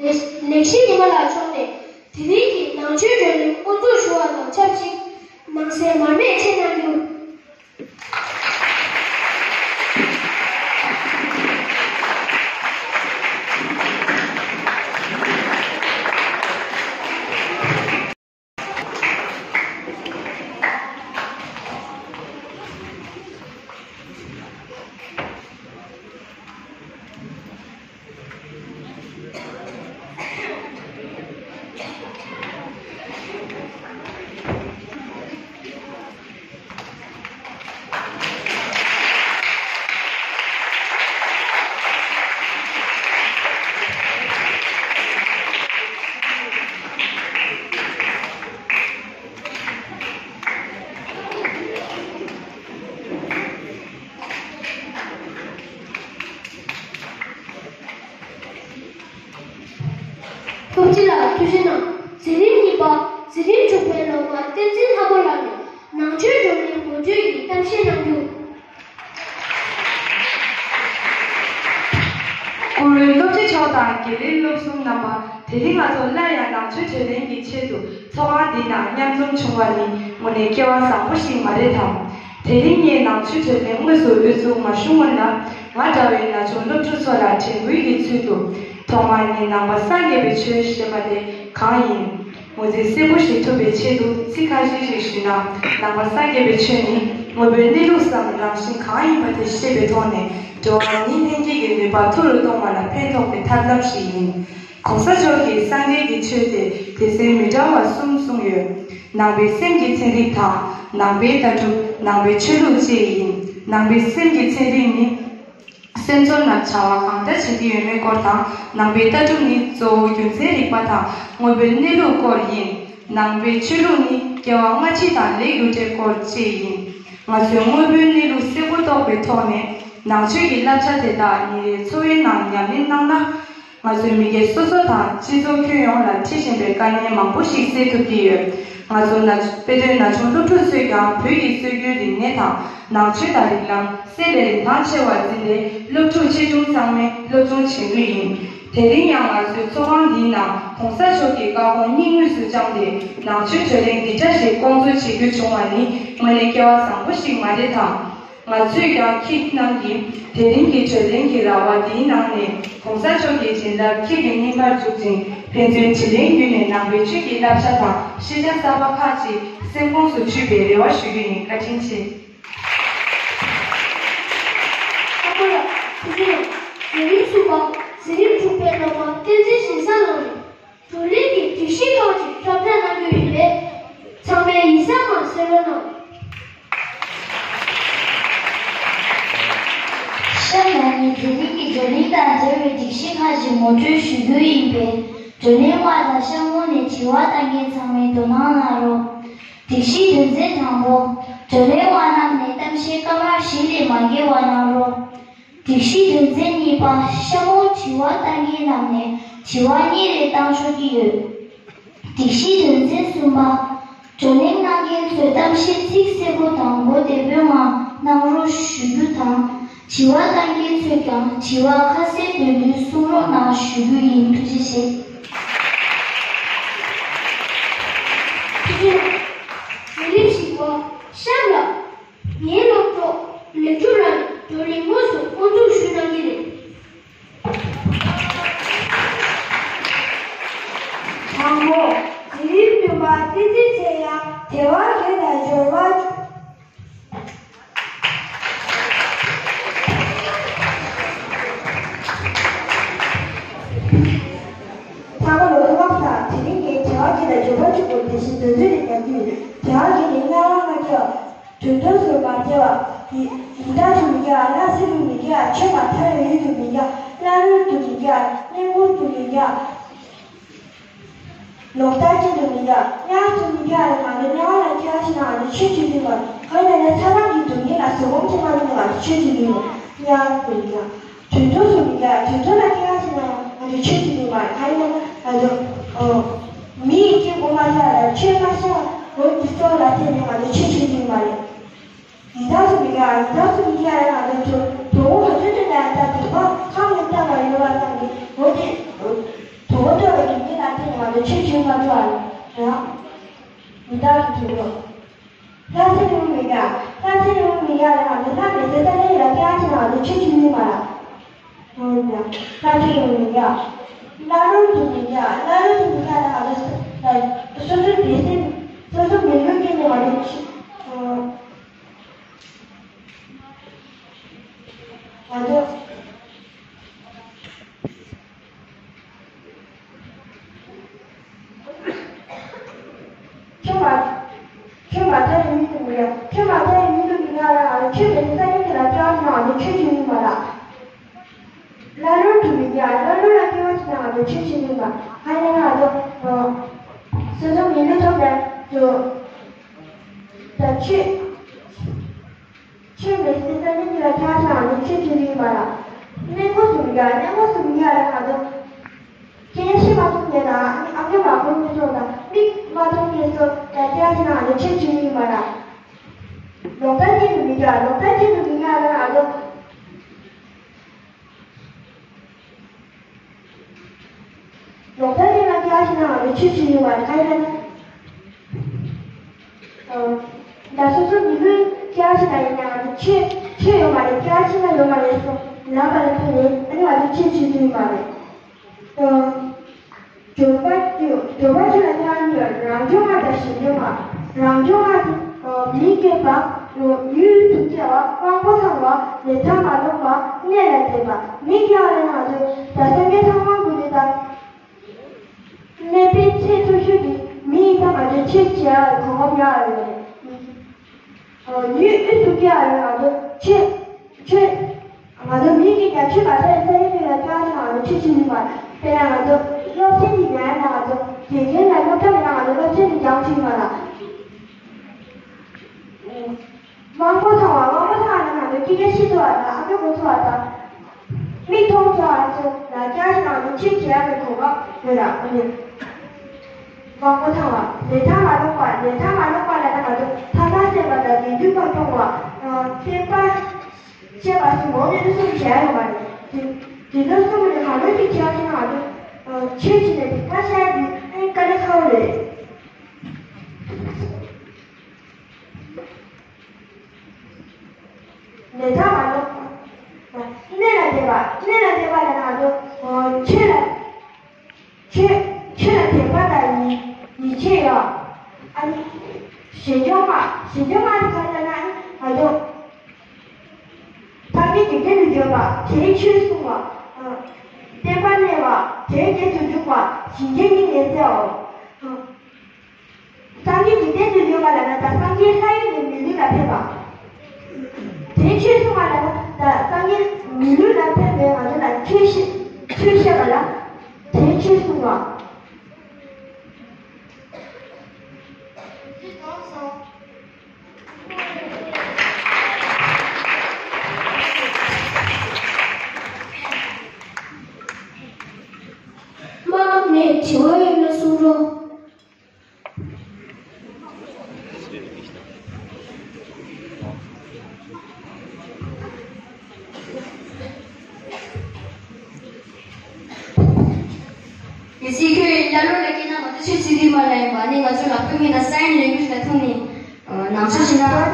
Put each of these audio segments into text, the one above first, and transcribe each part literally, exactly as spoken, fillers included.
ལེགས་ལེགས་བཤད་ཉི་མ་ལགས་མཆོག་ནས་དེ་རིང་གི་ནང་ཆོས་བགྲོ་གླེང་དབུ་འཛུགས་ཞུ་བ་དང་ཆབས་ཅིག་ནང་གསེས་མར་མེ་མཆེད་གནང་རྒྱུ། ཐུགས་རྗེ་ལ་ཐུགས་རྗེ་གནང་། འཛིན་རིམ་གཉིས་པ་འཛིན་རིམ་དྲུག་པའི་སློབ་མ་བསྟན་འཛིན་ལྷ་མོ་ལགས་ནས་ནང་ཆོས་བགྲོ་གླེང་ངོ་སྤྲོད་ཀྱི་གཏམ་བཤད་གནང་རྒྱུ། གུ་རུའི་སློབ་སྤྱི་མཆོག་དང་དགེ་ལས་སློབ་གསུམ་རྣམ་པ། དེ་རིང་ང་ཚོ་སླར་ཡང་ནང་ཆོས་བགྲོ་གླེང་གི་ཆེད་དུ་ཚོགས་ཁང་འདི་ནང་མཉམ་འཛོམས་བྱུང་བ་ནི་དངོས་གནས་སྐལ་བ་བཟང་པོ་ཞིག་མ་རེད་དམ། དེ་རིང་ངས་ནང་ཆོས་བགྲོ་གླེང་དངོས་སུ་དབུ་འཛུགས་མ་ཞུ་སྔོན་ལ། ང་འདྲ་བའི་ན་ཆུང་སློབ་ཕྲུག་ཚོ་ལ་དྲན་སྐུལ་གྱི་ཚུལ་དུ། ཐོག་མར་ངས་ནང་པ་སངས་རྒྱས་པའི་ཆོས་ཞེས་པ་དེ་གང་ཡིན། ངོས་འཛིན་གསལ་པོ་ཞིག་ཐུབ་པའི་ཆེད་དུ་ཚིག་ཁ་ཤས་ཤིག་ཞུས་ན། ནང་པ་སངས་རྒྱས་པའི་ཆོས་ནི་དངོས་པོའི་གནས་ལུགས་སམ་རང་བཞིན་གང་ཡིན་པ་དེ་ཤེས་པའི་ཐོག་ནས་འགྲོ་བ་མིའི་ལྷན་སྐྱེས་ཀྱི་ནུས་པ་མཐོ་རུ་གཏོང་བ་ལ་ཕན་ཐོགས་པའི་ཐབས་ལམ་ཞིག་ཡིན། གོང་ས་མཆོག་གིས་སངས་རྒྱས་ཀྱི་ཆོས་དེ་སྡེ་ཚན་མི་འདྲ་བ་གསུམ་གསུངས་ཡོད། ནང་པའི་སེམས་ཀྱི་ཚན་རིག་དང་། ནང་པའི་ལྟ་གྲུབ། ནང་པའི་ཆོས་ལུགས་བཅས་ཡིན། ནང་པའི་སེམས་ཀྱི་ཚན་རིག་ནི། སེམས་ཚོར་ནང་བྱ་བ་གང་འདྲ་བྱེད་ཀྱི་ཡོད་མེད་སྐོར་དང་། ནང་པའི་ལྟ་གྲུབ་ནི་གཙོ་བོ་རྒྱུ་མཚན་རིག་པ་དང་དངོས་པོའི་གནས་ལུགས་སྐོར་ཡིན། ནང་པའི་ཆོས་ལུགས་ནི་སྐྱེ་བ་སྔ་ཕྱི་དང་ལས་རྒྱུ་འབྲས་སྐོར་བཅས་ཡིན། ང་ཚོས་དངོས་པོའི་གནས་ལུགས་གསལ་པོ་རྟོགས་པའི་ཐོག་ནས་ནང་ཆོས་ཀྱི་བསླབ་བྱ་དེ་དག་ཉིན་རེའི་འཚོ་བའི་ནང་ཉམས་ལེན་གནང་ན། ང་ཚོའི་མི་སྒེར་སོ་སོ་དང་སྤྱི་ཚོགས་ཁྱོན་ཡོངས་ལ་འཁྲི་བཞིན་པའི་དཀའ་ངལ་མང་པོ་ཞིག་སེལ་ཐུབ་ཀྱི་ཡོད། ང་ཚོ་ན་དཔེ་སྟོན་ན་ཆུང་སློབ་ཕྲུག་ཚོས་ཀྱང་བོད་ཀྱི་སྲོལ་རྒྱུན་རིག་གནས་དང་ནང་ཆོས་དང་རིགས་ལམ་གསན་པའི་རིན་ཐང་ཆེ་བར་འཛིན་ཏེ། སློབ་ཕྲུག་ཆེ་ཆུང་ཚང་མས་སློབ་སྦྱོང་བྱེད་མུས་ཡིན། དེ་རིང་ཡང་ང་ཚོའི་ཚོགས་ཁང་འདིའི་ནང་གོང་ས་མཆོག་གི་བཀའ་དགོངས་སྙིང་དབུས་སུ་བཅངས་ཏེ་ནང་ཆོས་བགྲོ་གླེང་འདི་འདྲ་ཞིག་སྐོང་ཚོགས་བྱེད་རྒྱུ་བྱུང་བ་ནི་དངོས་གནས་སྐལ་བ་བཟང་པོ་ཞིག་མ་རེད་དམ། ང་ཚོས་ཀྱང་ཁྱེད་རྣམས་ཀྱི་དེ་རིང་གི་བགྲོ་གླེང་གི་ར་བ་འདིའི་ནང་ནས་གོང་ས་མཆོག་གི་བྱིན་རླབས་ཁྱེད་ཀྱི་སྙིང་ཁར་འཇུག་ཅིང་། ཕན་ཚུན་དྲིན་ལན་བརྒྱུད་ནས་ནང་པའི་ཆོས་ཀྱི་བསླབ་བྱ་དང་ཤེས་བྱ་གསར་པ་ཁག་ཅིག་སེམས་ཁོངས་སུ་ཆུད་པའི་རེ་བ་ཞུ་རྒྱུ་ཡིན། བཀའ་དྲིན་ཆེ། ཨ་ཁུ་ལགས་ཐུགས་རྗེ་གནང་། འཛིན་རིམ་གསུམ་པ་འཛིན་རིམ་དྲུག་པའི་སློབ་མ་བསྟན་འཛིན་ཞིང་ས་ལགས་ནས། བགྲོ་གླེང་གི་སྒྲིག་གཞི་ཁག་ཅིག་ཁྱབ་བསྒྲགས་གནང་རྒྱུ་ཡིན་པས། ཚང་མས་ཡིད་ཚིམ་ངང་གསན་རོགས་གནང་། གཤམ་ལ་ངས་དེ་རིང་གི་བགྲོ་གླེང་དང་འབྲེལ་བའི་སྒྲིག་གཞི་ཁག་ཅིག་ངོ་སྤྲོད་ཞུ་རྒྱུ་ཡིན་པས། བགྲོ་གླེང་བ་དང་གཤམ་འོག་ནས་དྲི་བ་བཏང་མཁན་ཚང་མས་དོ་སྣང་གནང་རོགས། སྒྲིག་གཞིའི་དོན་ཚན་དང་པོ། བགྲོ་གླེང་བ་རྣམས་ནས་གཏམ་བཤད་སྐར་མ་བཞི་ལས་མ་བརྒལ་བ་གནང་རོགས། སྒྲིག་གཞིའི་དོན་ཚན་གཉིས་པ། གཤམ་འོག་དྲི་བ་བཏང་མཁན་རྣམས་ནས་དྲི་བ་གཉིས་རེ་བཏང་ཆོག་གི་ཡོད། སྒྲིག་གཞིའི་དོན་ཚན་གསུམ་པ། བགྲོ་གླེང་གནང་མཁན་ཚོས་གཏམ་བཤད་ཚིག་གསལ་པོ་དང་གོ་བདེ་པོའི་ངང་གནང་རོགས་ཞུ་རྒྱུ་དང་། དྲི་བ་བཏང་མཁན་ཚོས་ཀྱང་དྲི་བ་ཁ་གསལ་དོན་བདུན་གསུང་རོགས་གནང་ཞུ་རྒྱུ་ཡིན། ཐུགས་རྗེ་ཆེ། ཐུགས་རྗེ་གནང་། དུས་རིམ་བཞི་པ། གཤམ་ལ། ངའི་སློབ་གྲོགས་ལེགས་གྲུབ་ལགས་ནས་བགྲོ་གླེང་དངོས་སུ་དབུ་འཛུགས་ཞུ་གནང་གི་རེད། དང་པོ། འཛིན་རིམ་བདུན་པ་བསྟན་འཛིན་ཚེ་དབྱངས། དལ་བ་བརྒྱད་དང་འབྱོར་བ་བཅུ། ཚང་མ་ལོ་ཐོག་ལ་དེ་རིང་ངས་དལ་བ་བརྒྱད་དང་འབྱོར་བ་བཅུ་སྐོར་དེ་བཞིན་འདོན་ཚུལ་དེ་ཉན་རྒྱུ་ཡིན། དལ་བ་བརྒྱད་ནི་དམྱལ་བ་ལྔ་སྐྱེ་བ། དུད་འགྲོ་སུ་མ་སྐྱེ་བ། ཡི་ཡི་དྭགས་སུ་མི་སྐྱེ་བ། སྣང་སྲིད་དུ་མི་སྐྱེ་བ། ཆོས་མ་ཐར་བའི་ཡུལ་དུ་མི་སྐྱེ་བ། ཀླ་ཀློ་དུ་མི་སྐྱེ་བ། གཉན་འབུར་དུ་མི་སྐྱེ་བ། ལོག་ལྟ་ཅན་དུ་མི་སྐྱེ་བ། དམྱལ་བ་དུ་མི་སྐྱེ་བ་ལ་ང་ཚོ་དམྱལ་བ་ལ་སྐྱེ་བ་ཞིག་ན་ང་ཚོ་ཆོས་བྱེད་ཀྱི་མ་རེད། གང་ཡིན་ན་ཚ་གྲང་གི་སྡུག་བསྔལ་ལ་བཟོད་སྒོམ་བྱེད་མ་ཐུབ་ན་ང་ཚོ་ཆོས་བྱེད་ཀྱི་མ་རེད། དམྱལ་བ་དུ་མི་སྐྱེ་བ། དུད་འགྲོ་སུ་མི་སྐྱེ་བ། དུད་འགྲོ་ལ་སྐྱེ་བ་ཞིག་ན་ང་ཚོ་ཆོས་བྱེད་ཀྱི་མ་རེད། གང་ཡིན་ན་ང་ཚོ་ཨོ། མི་ཡི་སྐྱེ་དགོས་མ་ཐག་ལ་ཆོས་མ་བྱས་པ་འོ་འདི་ཚོ་ལ་བརྟེན་ནས་ང་ཚོ་ཆོས་བྱེད་ཀྱི་མ་རེད། ཡི་དྭགས་སུ་མི་སྐྱེ་བ། ཡི་དྭགས་སུ་མི་སྐྱེ་བ་ལ་ང་ཚོ་དོ་དོ་དགོང་ག་ཚོད་འདྲ་ན་ཡང་ད་དུ་བ་ཁམས་ལ་བལྟ་བ་ཡོད་པ་ཙམ་གྱིས་འོ་དེ་དོ་དགོང་ ཡོང་ཡ། ཁ་ཆེ་ཡོང་ཡ། བླ་རུང་དུ་མི་ཡ། བླ་རུང་དུ་མི་ཡ་ལ་ང་ཚོ་སོ་སོ་སྡེ་ཚན་སོ་སོ་མི་ལུགས་ཀྱི་ནང་ལ་ཆེ། ང་ཚོ། ཁྱོད་མ། ཁྱོད་མ་ཐར་ཡིན་དུ་མི་ཡ། ཁྱོད་མ་ཐར་ཡིན་དུ་མི་ཡ་ལ་ང་ཚོ་ཆོས་དེ་ནི་ས་ཡིན་དེ་ལ་སྐྱོ་བ་ན་ང་ཚོ་ཆོས་ཆོས་ཡིན་མ་ལ། བླ་རུང་དུ་མི་ཡ། བླ་རུང་ལ་སྐྱོ་བ་ཆེ་ན་ང་ཚོ་ཆོས་ཆོས་ཡིན་མ། ཧ་ཡ་ན་ང་ཚོ། སོ་སོ་མི་ལུས་ཐོབ་པའི་ཚོ། ད་ཆོས། ཆོས་མེད་སའི་ས་གནས་ཅིག་ལ་སྐྱེ་བ་ཆེ་ན་ང་ཚོ་ཆོས་ཆོས་ཡིན་མ་ལ། གནས་མགོ་གསུམ་ཡ། གནས་མགོ་གསུམ་ཡ་ལ་ང་ཚོ། སྐྱེ་ཤི་མ་ཐུབ་ནས་དང་ཨ་མྱེས་མ་ཁོ་ནས་ཚོ་དང་མིག་མ་མཐོང་ནས་ཚོ་ལ་སྐྱེ་བ་ཆེ་ན་ང་ཚོ་ཆོས་ཆོས་ཡིན་མ་ལ། ལོག་ལྟ་ཅན་དུ་མི་སྐྱེ་བ། ལོག་ལྟ་ཅན་དུ་མི་སྐྱེ་བ་ལ་ང་ཚོ། ལོག་ལྟ་ཅན་ལ་སྐྱེ་བ་ཆེ་ན་ང་ཚོ་ཆོས་ཆོས་ཡིན་པ་རེད། ག་རེ་ལབ་ན། ད་སོ་སོ་མི་ལུས་སྐྱེ་བ་ཆེ་ན་ཡིན་ན་ང་ཚོ་ཆོས་ཆོས་ཡོད་མ་རེད། སྐྱེ་བ་ཆེ་ན་ཡོད་མ་རེད་སོ་ལབ་པ་ལ་ཕན་ནས་ཨ་ནི་ང་ཚོ་ཆོས་ཆོས་ཆོས་ཡིན་པ་རེད། འབྱོར་པ་སྐྱེ། འབྱོར་པ་ཆོས་ལ་སྐྱེ་བ་གཉིས་ཡོད། རང་བྱུང་ལྔ་དང་གཞན་བྱུང་ལྔ། རང་བྱུང་ལྔ་དེ། མི་སྐྱེས་པ། ཡུལ་དུ་སྐྱེ་བ། དབང་པོ་ཚང་བ། ལས་མཐའ་མ་ལོག་པ། གནས་ལ་བརྟེན་པ། མི་སྐྱེ་བ་ལ་ང་ཚོས་ད་སེམས་ཅན་ཚང་མ་ཀུན་ནས་ད། གནས་པའི་ཚེ་སོ་སོ་གི་མི་ཡི་ད་ང་ཚོས་ཆོས་བྱེད་ཡ་གོ་སྐབས་ཡག་ཡོད་རེད། ཡུལ་དབུས་སུ་སྐྱེ་བ་ལ་ང་ཚོ་ཆོས་ཆོས། ང་ཚོ་མི་གིས་ཀྱང་ཆོས་མ་བྱས་ས་ཡི་མི་ལ་སྐྱེ་བ་ཆེ་ན་ང་ཚོ་ཆོས་བྱེད་ཀྱི་མ་རེད། དཔེར་ན་ང་ཚོ་སློབ་ཆེན་གྱི་ཉན་ན་ང་ཚོ་དགེ་རྒན་ལ་སློབ་གྲྭ་མེད་ན་ང་ཚོ་སློབ་ཆེན་དུ་སྦྱང་ཆོག་གི་མ་རེད། དབང་པོ་ཚང་བ། དབང་པོ་ཚང་བ་ལ་ང་ཚོ་སྐྱེ་རྒྱ་ཤི་ཐུབ་པ་དང་ཨ་ཁུ་གོ་ཐུབ་པ་དང་། མིག་མཐོང་ཐུབ་པ་ཚོ་ལ་སྐྱེ་བ་ཆེ་ན་ང་ཚོ་ཆོས་བྱེད་ཡ་གི་གོ་སྐབས་ཡོད་ར། ཨ་ནི། དབང་པོ་ཚང་བ། ལས་མཐའ་མ་ལོག་པ། ལས་མཐའ་མ་ལོག་པ་ལ་ད་ང་ཚོ་ཐ་མ་སེམས་པ་དང་དགེ་འདུན་པ་སྤོང་བ། བསྟན་པ་བཤད་པ་སོགས་འོ་དེ་ཚོ་བྱེད་ཡ་ཡོད་མ་རེད། དེ་དེ་ཚོ་གསུམ་ལས་གང་རུང་གི་ཆེ་བ་ཆེ་ན་ང་ཚོ་ཆོས་བྱེད་ནས་དེ་ཁ་ཤས་དེ་ཨེ་དཀའ་ལས་ཁག་པོ་རེད། ལས་མཐའ་མ་ལོག་པ། གནས་ལ་བརྟེན་པ། གནས་ལ་བརྟེན་པ་ལ་ང་ཚོ་ཆོས་ལ། ཆོས་ཆོས་ལ་དད་པ་དང་ཡིད་ཡིད་ཆེས་ཡོད། ཨ་ནི། ཞེས་སྦྱོང་བ། ཞེས་སྦྱོང་བ་ནི་ག་རེ་ལབ་ན་ཨ་ནི་ང་ཚོ། སངས་རྒྱས་འཇིག་རྟེན་དུ་བྱོན་པ་དེའི་ཆོས་གསུང་བ། བསྟན་པ་གནས་པ་དེའི་རྗེས་སུ་འཇུག་པ་གཞན་གྱིས་ནི་ངེས་སེལ་ལོ། སངས་རྒྱས་འཇིག་རྟེན་དུ་བྱོན་པ་ལབ་ན་ད་སངས་རྒྱས་ལྷ་ཡུལ་ནས་མི་ལུས་ལ་ཕེབས་པ། དེའི་ཆོས་གསུང་བ་ལབ་ན་ད་སངས་རྒྱས་མི་ལུས་ལ་ཕེབས་པའི་ང་ཚོ་ལ་ཆོས་བཤད་ཆོས་བཤད་པ་ལ་དེའི་ཆོས་གསུང་བ། དམངས་ནས་དྲི་བ་ཡོད་ན་གསུང་རོགས། གལ་སྲིད་ཁྱོད་ཀླ་ཀློ་ལ་སྐྱེས་ན་ང་ཚོ་ཆོས་བྱེད་དུས་མ་ལ་ཡིན་པ་ནི་ང་ཚོ་ལ་ཕུགས་ངེས་དང་sign language ལ་ཐུག་ནས་ནང་ཆོས་བྱེད་ན།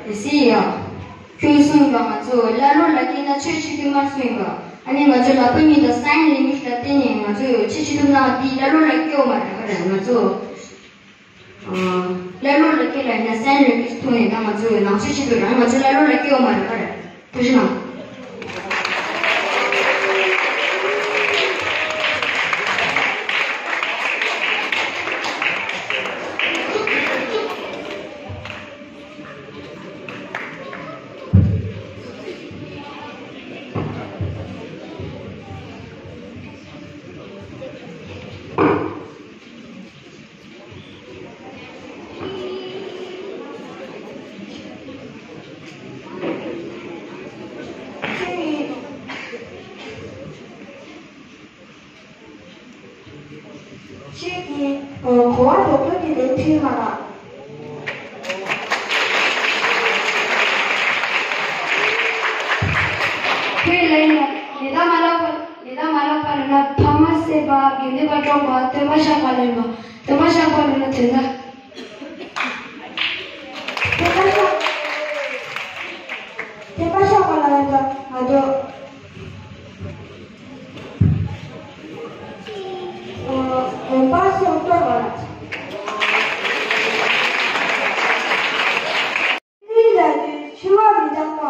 དེ་སྲིད་ཡང་། ཁྱོད་གསུངས་པ་ང་ཚོ་ཀླ་ཀློ་ལ་སྐྱེས་ན་ཆོས་བྱེད་དུས་མར་གསུངས་པ། ཨ་ནི་ང་ཚོ་ལ་ཕུགས་ངེས་དང་sign language ལ་བརྟེན་ནས་ང་ཚོ་ཆོས་བྱེད་ཐུབ་ན་འདི་ཀླ་ཀློ་ལ་སྐྱེ་བ་མ་རེད་པ་རེད། ང་ཚོ་ཀླ་ཀློ་ལ་སྐྱེས་ལ་ཡིན་ན་sign language ཐོག་ནས་ད་ང་ཚོ་ནང་ཆོས་བྱེད་དུས་རང་ང་ཚོ་ཀླ་ཀློ་ལ་སྐྱེ་བ་མ་རེད་པ་རེད། ཐུགས་རྗེ་གནང་། ཁྱེད་ཀྱིས་གོ་བ་རྡོག་རྡོག་གི་ལན་ཕུལ་མ་རག་ཁྱོད་ལན་ལ་ལས་ད་མ་ལབ་པ་ལས་ད་མ་ལབ་པ་ལ་ན་ཕ་མ་བསད་པ་དགེ་འདུན་པ་བཀྲོངས་པ་སྟོན་པ་གཤགས་པ་ལེན་པ་སྟོན་པ་གཤགས་པ་ལེན་ན་དོན་དག་སྟོན་པ་གཤགས་སྟོན་པ་གཤགས་པ་ལ། ང་ཚོ་འོན་པ་སོགས་སྟོན་པ། ལ་དུས་འཆི་བ་མི་རྟག་པ།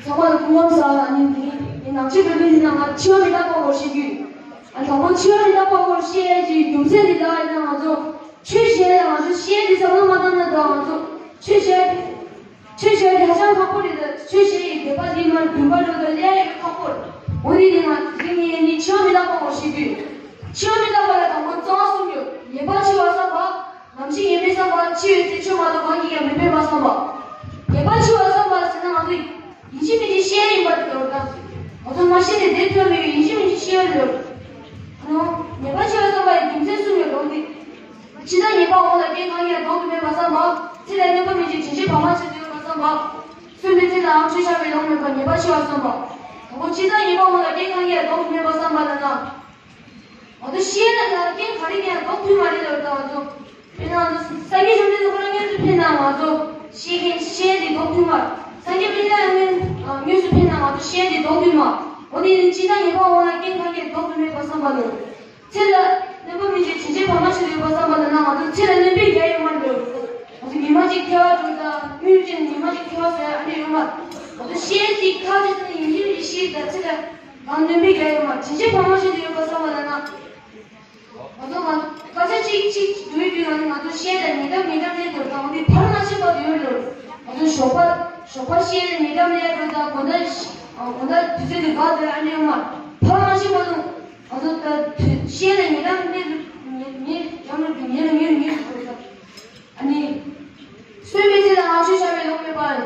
ཚང་མ་ལ་སྐུ་ཁམས་བཟང་། ཨ་ནི་འདི་ནང་ཆོས་དཔེ་སྟོན་འདི་ནང་ང་འཆི་བ་མི་རྟག་པ་སྐོར་བཤད་རྒྱུ་ཡིན། ཨ་དང་པོ་འཆི་བ་མི་རྟག་པ་སྐོར་བཤད་ཀྱི་རྒྱུ་མཚན་འདི་ལྟར་ཡིན་ན། ང་ཚོ་ཆོས་བཤད་ཡ་ང་ཚོ་བཤད་འདི་བསམ་བློ་མ་བཏང་ན་འདྲ། ང་ཚོ་ཆོས་བཤད་ཆོས་བཤད་འདི་ཧ་ཅང་ཁག་པོ་རེད། ད་ཆོས་བཤད་ཡི་འདོད་པ་འདི་མར་འདུན་པ་འགྲོ་ད་ལས་ཡི་ཁག་པོ་རེད། འོ་དེ་ནི་ང་འདི་ངས་ནི་འཆི་བ་མི་རྟག་པ་སྐོར་བཤད་རྒྱུ་ཡིན། འཆི་བ་མི་རྟག་པ་ལ་དང་པོ་རྩ་བ་གསུམ་ཡོད། ངེས་པར་འཆི་བ་བསམ་པ། ནམ་འཆི་ངེས་མེད་བསམ་པ། འཆི་བའི་ཚེ་ཆོས་མ་གཏོགས་གང་གིས་ཀྱང་མི་ཕན་པ་བསམ་པ། ངེས་པར་འཆི་བ་བསམ་པ་ཟེར་ན་ང་ཚོ་ཡིན་གཅིག་མིན་གཅིག་ཤི་ཡ་ཡིན་པ་རེད་འདུག་ད་ང་ཚོ་མ་ཤི་ནས་བསྡད་ཐུབ་མེད་པས་ཡིན་གཅིག་མིན་གཅིག་ཤི་ཡ་རེད་འདུག་ཨ་ནོ། ངེས་པར་འཆི་བ་བསམ་པ་ཡི་རྒྱུ་མཚན་གསུམ་ཡོད་འདུག་འདི། འཆི་བདག་ཉེས་པ་འོངས་ལ་རྐྱེན་གང་ཡང་ལྡོག་ཏུ་མེད་པ་བསམ་པ། ཚེ་ལ་གནོད་པ་མི་བྱེད་བྱིན་ཆེན་བག་མ་ཆགས་ཏུ་ཡོད་པ་བསམ་པ། གསོན་པའི་ཚེ་ལའང་ཆོས་བྱ་བའི་ལོང་མེད་པ། ངེས་པར་འཆི་བ་བསམ་པ། དང་པོ་འཆི་བདག་ཉེས་པ་འོངས་ལ་རྐྱེན་གང་ཡང་ལྡོག་ཏུ་མེད་པ་བསམ་པ་ལ་ན། ང་ཚོ་ཤི་ཡ་ལ་རྐྱེན་ག་རེ་ཡང་ལྡོག་ཐུབ་མ་རེད་ལབ་དང་ང་ཚོ། དཔེར་ན་ང་ཚོ་སངས་རྒྱས་བཅོམ་ལྡན་འདས་ཁོ་རང་དངོས་སུ་ཕེབས་ན་ང་ཚོ་ཤི་མཁན་ཤི་ཡ་དེ་ལྡོག་ཐུབ་མ། སངས་རྒྱས་དཔེར་ན་དངོས་དངོས་སུ་ཕེབས་ན་ང་ཚོ་ཤི་ཡ་དེ་ལྡོག་ཐུབ་མ། འོ་དེ་ནི་འཆི་བདག་ཉེས་པ་འོངས་ལ་རྐྱེན་གང་ཡང་ལྡོག་ཐུབ་མེད་པ་བསམ་པ་ལ། ཚེ་ལ་གནོད་པ་མི་བྱེད་བྱིན་ཆེན་བག་མ་ཆགས་ཏུ་ཡོད་པ་བསམ་པ་ལ་ན་ང་ཚོ་ཚེ་ལ་གནོད་པ་རྒྱག་ཡོད་མ་རེད། ང་ཚོ་ཉི་མ་གཅིག་ཐལ་བ་འགྲོ་དང་དངུལ་ཅན་ཉི་མ་གཅིག་ཐལ་བ་ཟེར་ཨ་འདྲ་ཡོད་མ། ང་ཚོ་ཤི་ཡ་གཅིག་ཁ་ཅིག་ནི་ཡིན་གཅིག་མིན་གཅིག་ཤི་དང་ཚེ་ལ་གང་གནོད་པ་རྒྱག་ཡོད་མ། བྱིན་ཆེན་བག་མ་ཆགས་ཏུ་ཡོད་པ་བསམ་པ་ལ་ན། ང་ཚོ་ང་སྐད་ཆ་གཅིག་གཅིག་འདུག་འདུག་ང་ཚོ་ང་ཚོ་བཤད་དང་ཉེ་འགྲམ་ཉེ་འགྲམ་ནས་འདུག་དང་འདི་བར་མ་ཆད་པ་ཡོད་ལོ། ང་ཚོ་ཞོགས་པ་ཞོགས་པ་བཤད་དང་ཉེ་འགྲམ་ནས་འདུག་དང་དགོང་དག་དགོང་དག་དུས་ཚོད་འདི་བར་དུ་ཨ་འདྲ་ཡོད་མ། བར་མ་ཆད་པ་ལོ། ང་ཚོ་ད་དུས་བཤད་དང་ཉེ་འགྲམ་ནས་ཉེ་ཉེ་འགྲམ་ནས་ཉེ་རུ་ཉེ་རུ་ཉེ་རུ་འགྲོ་ད། ཨ་ནི། གསོན་པའི་ཚེ་ལའང་ཆོས་བྱ་བའི་ལོང་མེད་པ།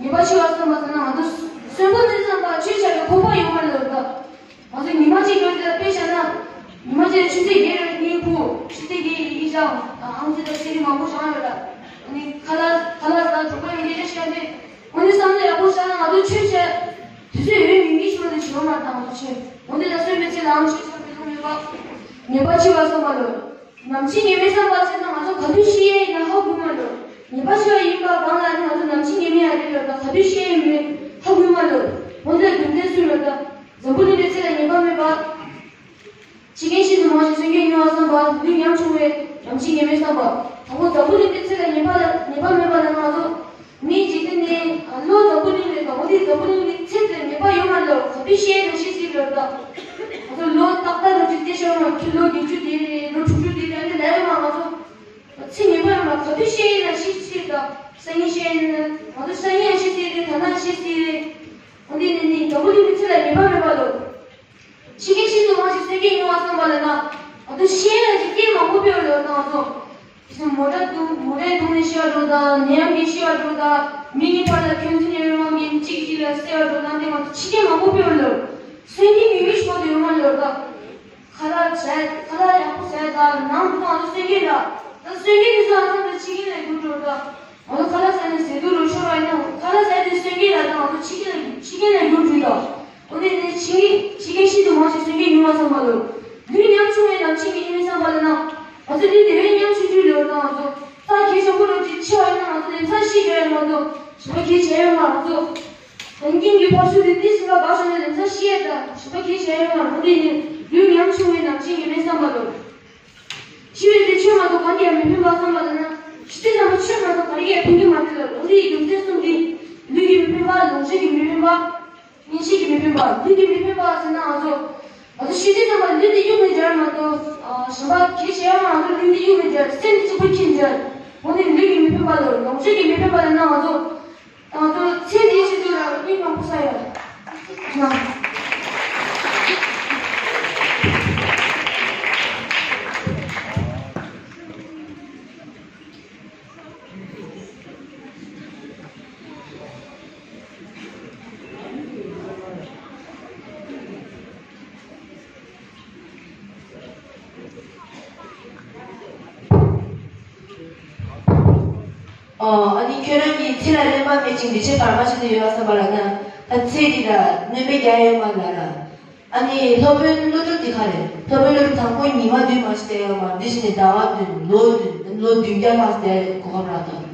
ཉེས་པ་འཆི་བ་བསམ་པ་ཟེར་ན་ང་ཚོ་གསོན་པོ་ནས་བསམ་པ་ཆོས་བྱ་བའི་ཁོག་པ་ཡོད་མ་རེད་ད། ང་ཚོ་ཉི་མ་གཅིག་ཡོད་དེ་དཔེ་བཞག་ན། ཉི་མ་གཅིག་ཆུ་ཚོད་བརྒྱད་རེ་གཉིས་ཁུ་ཆུ་ཚོད་བརྒྱད་ཡིན་ཀྱང་ཨང་རྩིས་དང་ཚེ་རིང་མང་པོ་བྱུང་ཡོད་ལ། ཨ་ནི་ཁ་ལག་ཁ་ལག་ཟ་གྲོགས་པོ་ཡོད་དེ་འདྲ་ཞིག་ཡོད་དེ། འོ་ནི་བསམ་བློ་ཡག་པོ་བཞག་ན་ང་ཚོ་ཆོས་བྱ་དུས་ཚོད་ཡོད་མི་མི་ཞིག་ལ་བྱེད་མ་དང་ང་ཚོ་ཆོས་འོ་འདི་ལ་གསོན་པའི་ཚེ་ལའང་ཆོས་བྱ་བའི་ལོང་མེད་པ། ཉེས་པ་འཆི་བ་བསམ་པ་ལོ། ནམ་འཆི་ངེས་མེད་བསམ་པ་ཟེར་ན་ང་ཚོ་ག་དུས་ཤི་ཡས་ཡིན་ན་ཧ་གོ་མ་འགྲོ། ཉེས་པ་ཆེ་བ་ཡིན་པ་གང་ལ་ནི་ང་ཚོ་ནམ་འཆི་ངེས་མེད་ཡ་རེད་ལ་ད་ག་དུས་ཤི་ཡས་ཡིན་མེད་ཧ་གོ་མ་འགྲོ། འོ་འདི་ལ་རྒྱུ་མཚན་གསུམ་ཡོད་ད། འཛམ་བུ་གླིང་པའི་ཚེ་ལ་ཉེས་པ་མེད་པ། འཆི་མཁན་ཤིན་ཏུ་མང་ཞིང་གསོན་མཁན་ཉུང་བ་བསམ་པ། ལུས་ཉམ་ཆུང་བས་ནམ་འཆི་ངེས་མེད་བསམ་པ། དང་པོ་འཛམ་བུ་གླིང་པའི་ཚེ་ལ་ཉེས་པ་ལ་ཉེས་པ་མེད་པ་ལ་ན་ང་ཚོ། མིའི་འཇིག་རྟེན་ནི་ལོ་འཛམ་བུ་གླིང་རེད་ད། འོ་དེ་འཛམ་བུ་གླིང་ནི་ཚེ་དེར་ངེས་པ་ཡོད་མ་རེད་ལ་ག་དུས་ཤི་ཡས་ན་ཤི་སྲིད་རེད་ད། ང་ཚོ་ལོ་ཏག་ཏག་ལོ་གཅིག་སྟེ་ཤོར་མ་ཁྱོད་ལོ་བརྒྱད་ཅུ་དེ་རེད་ལོ་དྲུག་ཅུ་དེ་རེད་ཨ་ནི་ལ་ཡོད་མ་ང་ཚོ། ཚེ་ངེས་པ་ཡོད་མ་ག་དུས་ཤི་ཡས་ན་ཤི་སྲིད་ད། སང་ཉིན་ཤི་ཡས་ན་ང་ཚོ་སང་ཉིན་ཡང་ཤི་སྲིད་རེད་ད་ན་ཤི་སྲིད་རེད། འོ་དེ་ནི་ནི་འཛམ་བུ་གླིང་གི་ཚེ་ལ་ངེས་པ་མེད་པ་ལོ། འཆི་མཁན་ཤིན་ཏུ་མང་ཞིང་གསོན་མཁན་ཉུང་བ་བསམ་པ་ལ་ན། ང་ཚོ་ཤི་ཡས་ན་ཅིག་སྐད་མང་པོ་སྤེལ་བ་ལོ་ད་ང་ཚོ། དེ་ཚོ་མོ་ཊ་རྡུང་མོ་ཊའི་རྡུང་ནས་ཤི་བ་འགྲོ་དང་ནད་ཡམས་ཀྱིས་ཤི་བ་འགྲོ་དང་མི་གཉིས་བར་ལ་འཁོན་འཛིན་ཡོད་རུང་གིན་གཅིག་གཅིག་ལ་བསད་པ་འགྲོ་དང་དེ་ང་ཚོ་འཆི་མཁན་མང་པོ་སྤེལ་བ་ལོ། གསོན་མཁན་ཉུང་ཉུང་ཞིག་པོ་དེ་ཡོད་མ་ལོ་ད། ཁ་ལག་བྱས་ཁ་ལག་ཡག་པོ་བྱས་དང་ནང་དུ་ང་ཚོ་གསོན་མཁན་ལ་ད་གསོན་མཁན་དེ་ཚོ་ཨ་ཚང་དུ་འཆི་མཁན་ལ་འགྱུར་འགྲོ་ད། ང་ཚོ་ཁ་ལག་ཟ་ནས་ཟས་དུག་རུ་ཤོར་བ་ཡིན་ན་ཁ་ལག་ཟ་དུས་གསོན་མཁན་ལ་ད་ང་ཚོ་འཆི་མཁན་ལ་འཆི་མཁན་ལ་འགྱུར་འགྲོ་ད། འོ་དེ་ནས་འཆི་འཆི་མཁན་ཤིན་ཏུ་མང་ཞིང་གསོན་མཁན་ཉུང་བ་བསམ་པ་ལོ། ལུས་ཉམ་ཆུང་བས་ནམ་འཆི་ངེས་མེད་བསམ་པ་ལ་ན། ང་ཚོ་ལུས་དེ་བས་ཉམ་ཆུང་ཆུང་ལོ་དང་ང་ཚོ་ས་གལ་ཆེན་པོ་རུ་ཅིག་འཆི་བ་ཡིན་ན་ང་ཚོ་ལམ་སང་ཤི་འགྲོ་ཡ་མ་གཏོགས་གཞན་པ་གལ་ཆེ་ཡོད་མ་ང་ཚོ། ད་གིན་གྱི་ཕར་ཚུར་དེ་དེ་ཟིན་པ་བག་ཤ་ནས་ལམ་སང་ཤི་ཡ་ད་གཞན་པ་གལ་ཆེ་ཡོད་མ་འོ་དེ་ནས་ལུས་ཉམ་ཆུང་བས་ནམ་འཆི་ངེས་མེད་བསམ་པ་ལོ། འཆི་བའི་ཚེ་ཆོས་མ་གཏོགས་གང་གིས་ཡང་མི་ཕན་པ་བསམ་པ་ལ་ན། ཤི་ཚེ་ཚང་མ་ཆོས་མ་གཏོགས་གང་གིས་ཡང་ཕན་གྱི་མ་རེད་ལ་འོ་དེ་ཡི་རྒྱུ་མཚན་གསུམ་འདི། ལུས་ཀྱིས་མི་ཕན་པ་ལོངས་སྤྱོད་ཀྱིས་མི་ཕན་པ། གཉེན་བཤེས་ཀྱིས་མི་ཕན་པ། ལུས་ཀྱིས་མི་ཕན་པ་ཟེར་ན་ང་ཚོ། ང་ཚོ་ཤི་དུས་ཙམ་པ་ལུས་འདི་གཡུག་ནས་སྦྱར་མ་གཏོགས། གཞན་པ་གལ་ཆེ་བ་ང་ཚོ་ལུས་འདི་གཡུག་ནས་སྦྱར་སེམས་འདི་གཅིག་པུ་འཁྱེར་སྦྱར། འོ་ནི་ལུས་ཀྱིས་མི་ཕན་པ་ལ་ལོངས་སྤྱོད་ཀྱིས་མི་ཕན་པ་ལ་ན་ང་ཚོ། ང་ཚོ་ཚེ་འདིའི་ཆེད་དུ་ལ་སྙིང་མང་པོ་ས་ཡོད། ན། ཨ་ནི་ཁྱོད་རང་གིས་ཚེ་ལ་གནོད་པ་མེད་ཅིང་འདི་ཕྱིར་བར་མ་ཆད་དུ་ཡོད་པར་བསམ་པ་ལ་ན། ད་ཚེ་འདི་ལ་གནོད་པའི་རྒྱ་ཡོད་མ་ལ་ལ། ཨ་ནི་སློབ་དཔོན་བློ་གྲོས་དེ་ག་རེད། སློབ་དཔོན་བློ་གྲོས་དང་པོ་ཉི་མ་བདུན་མ་ཞིག་བསྡད་ཡོད་མ་འདི་བཞིན་ནས་ཟླ་བ་བདུན་ལོ་བདུན་ལོ་བདུན་བརྒྱ་ལྷག་བསྡད་གོ་སྐབས་རག་དང་།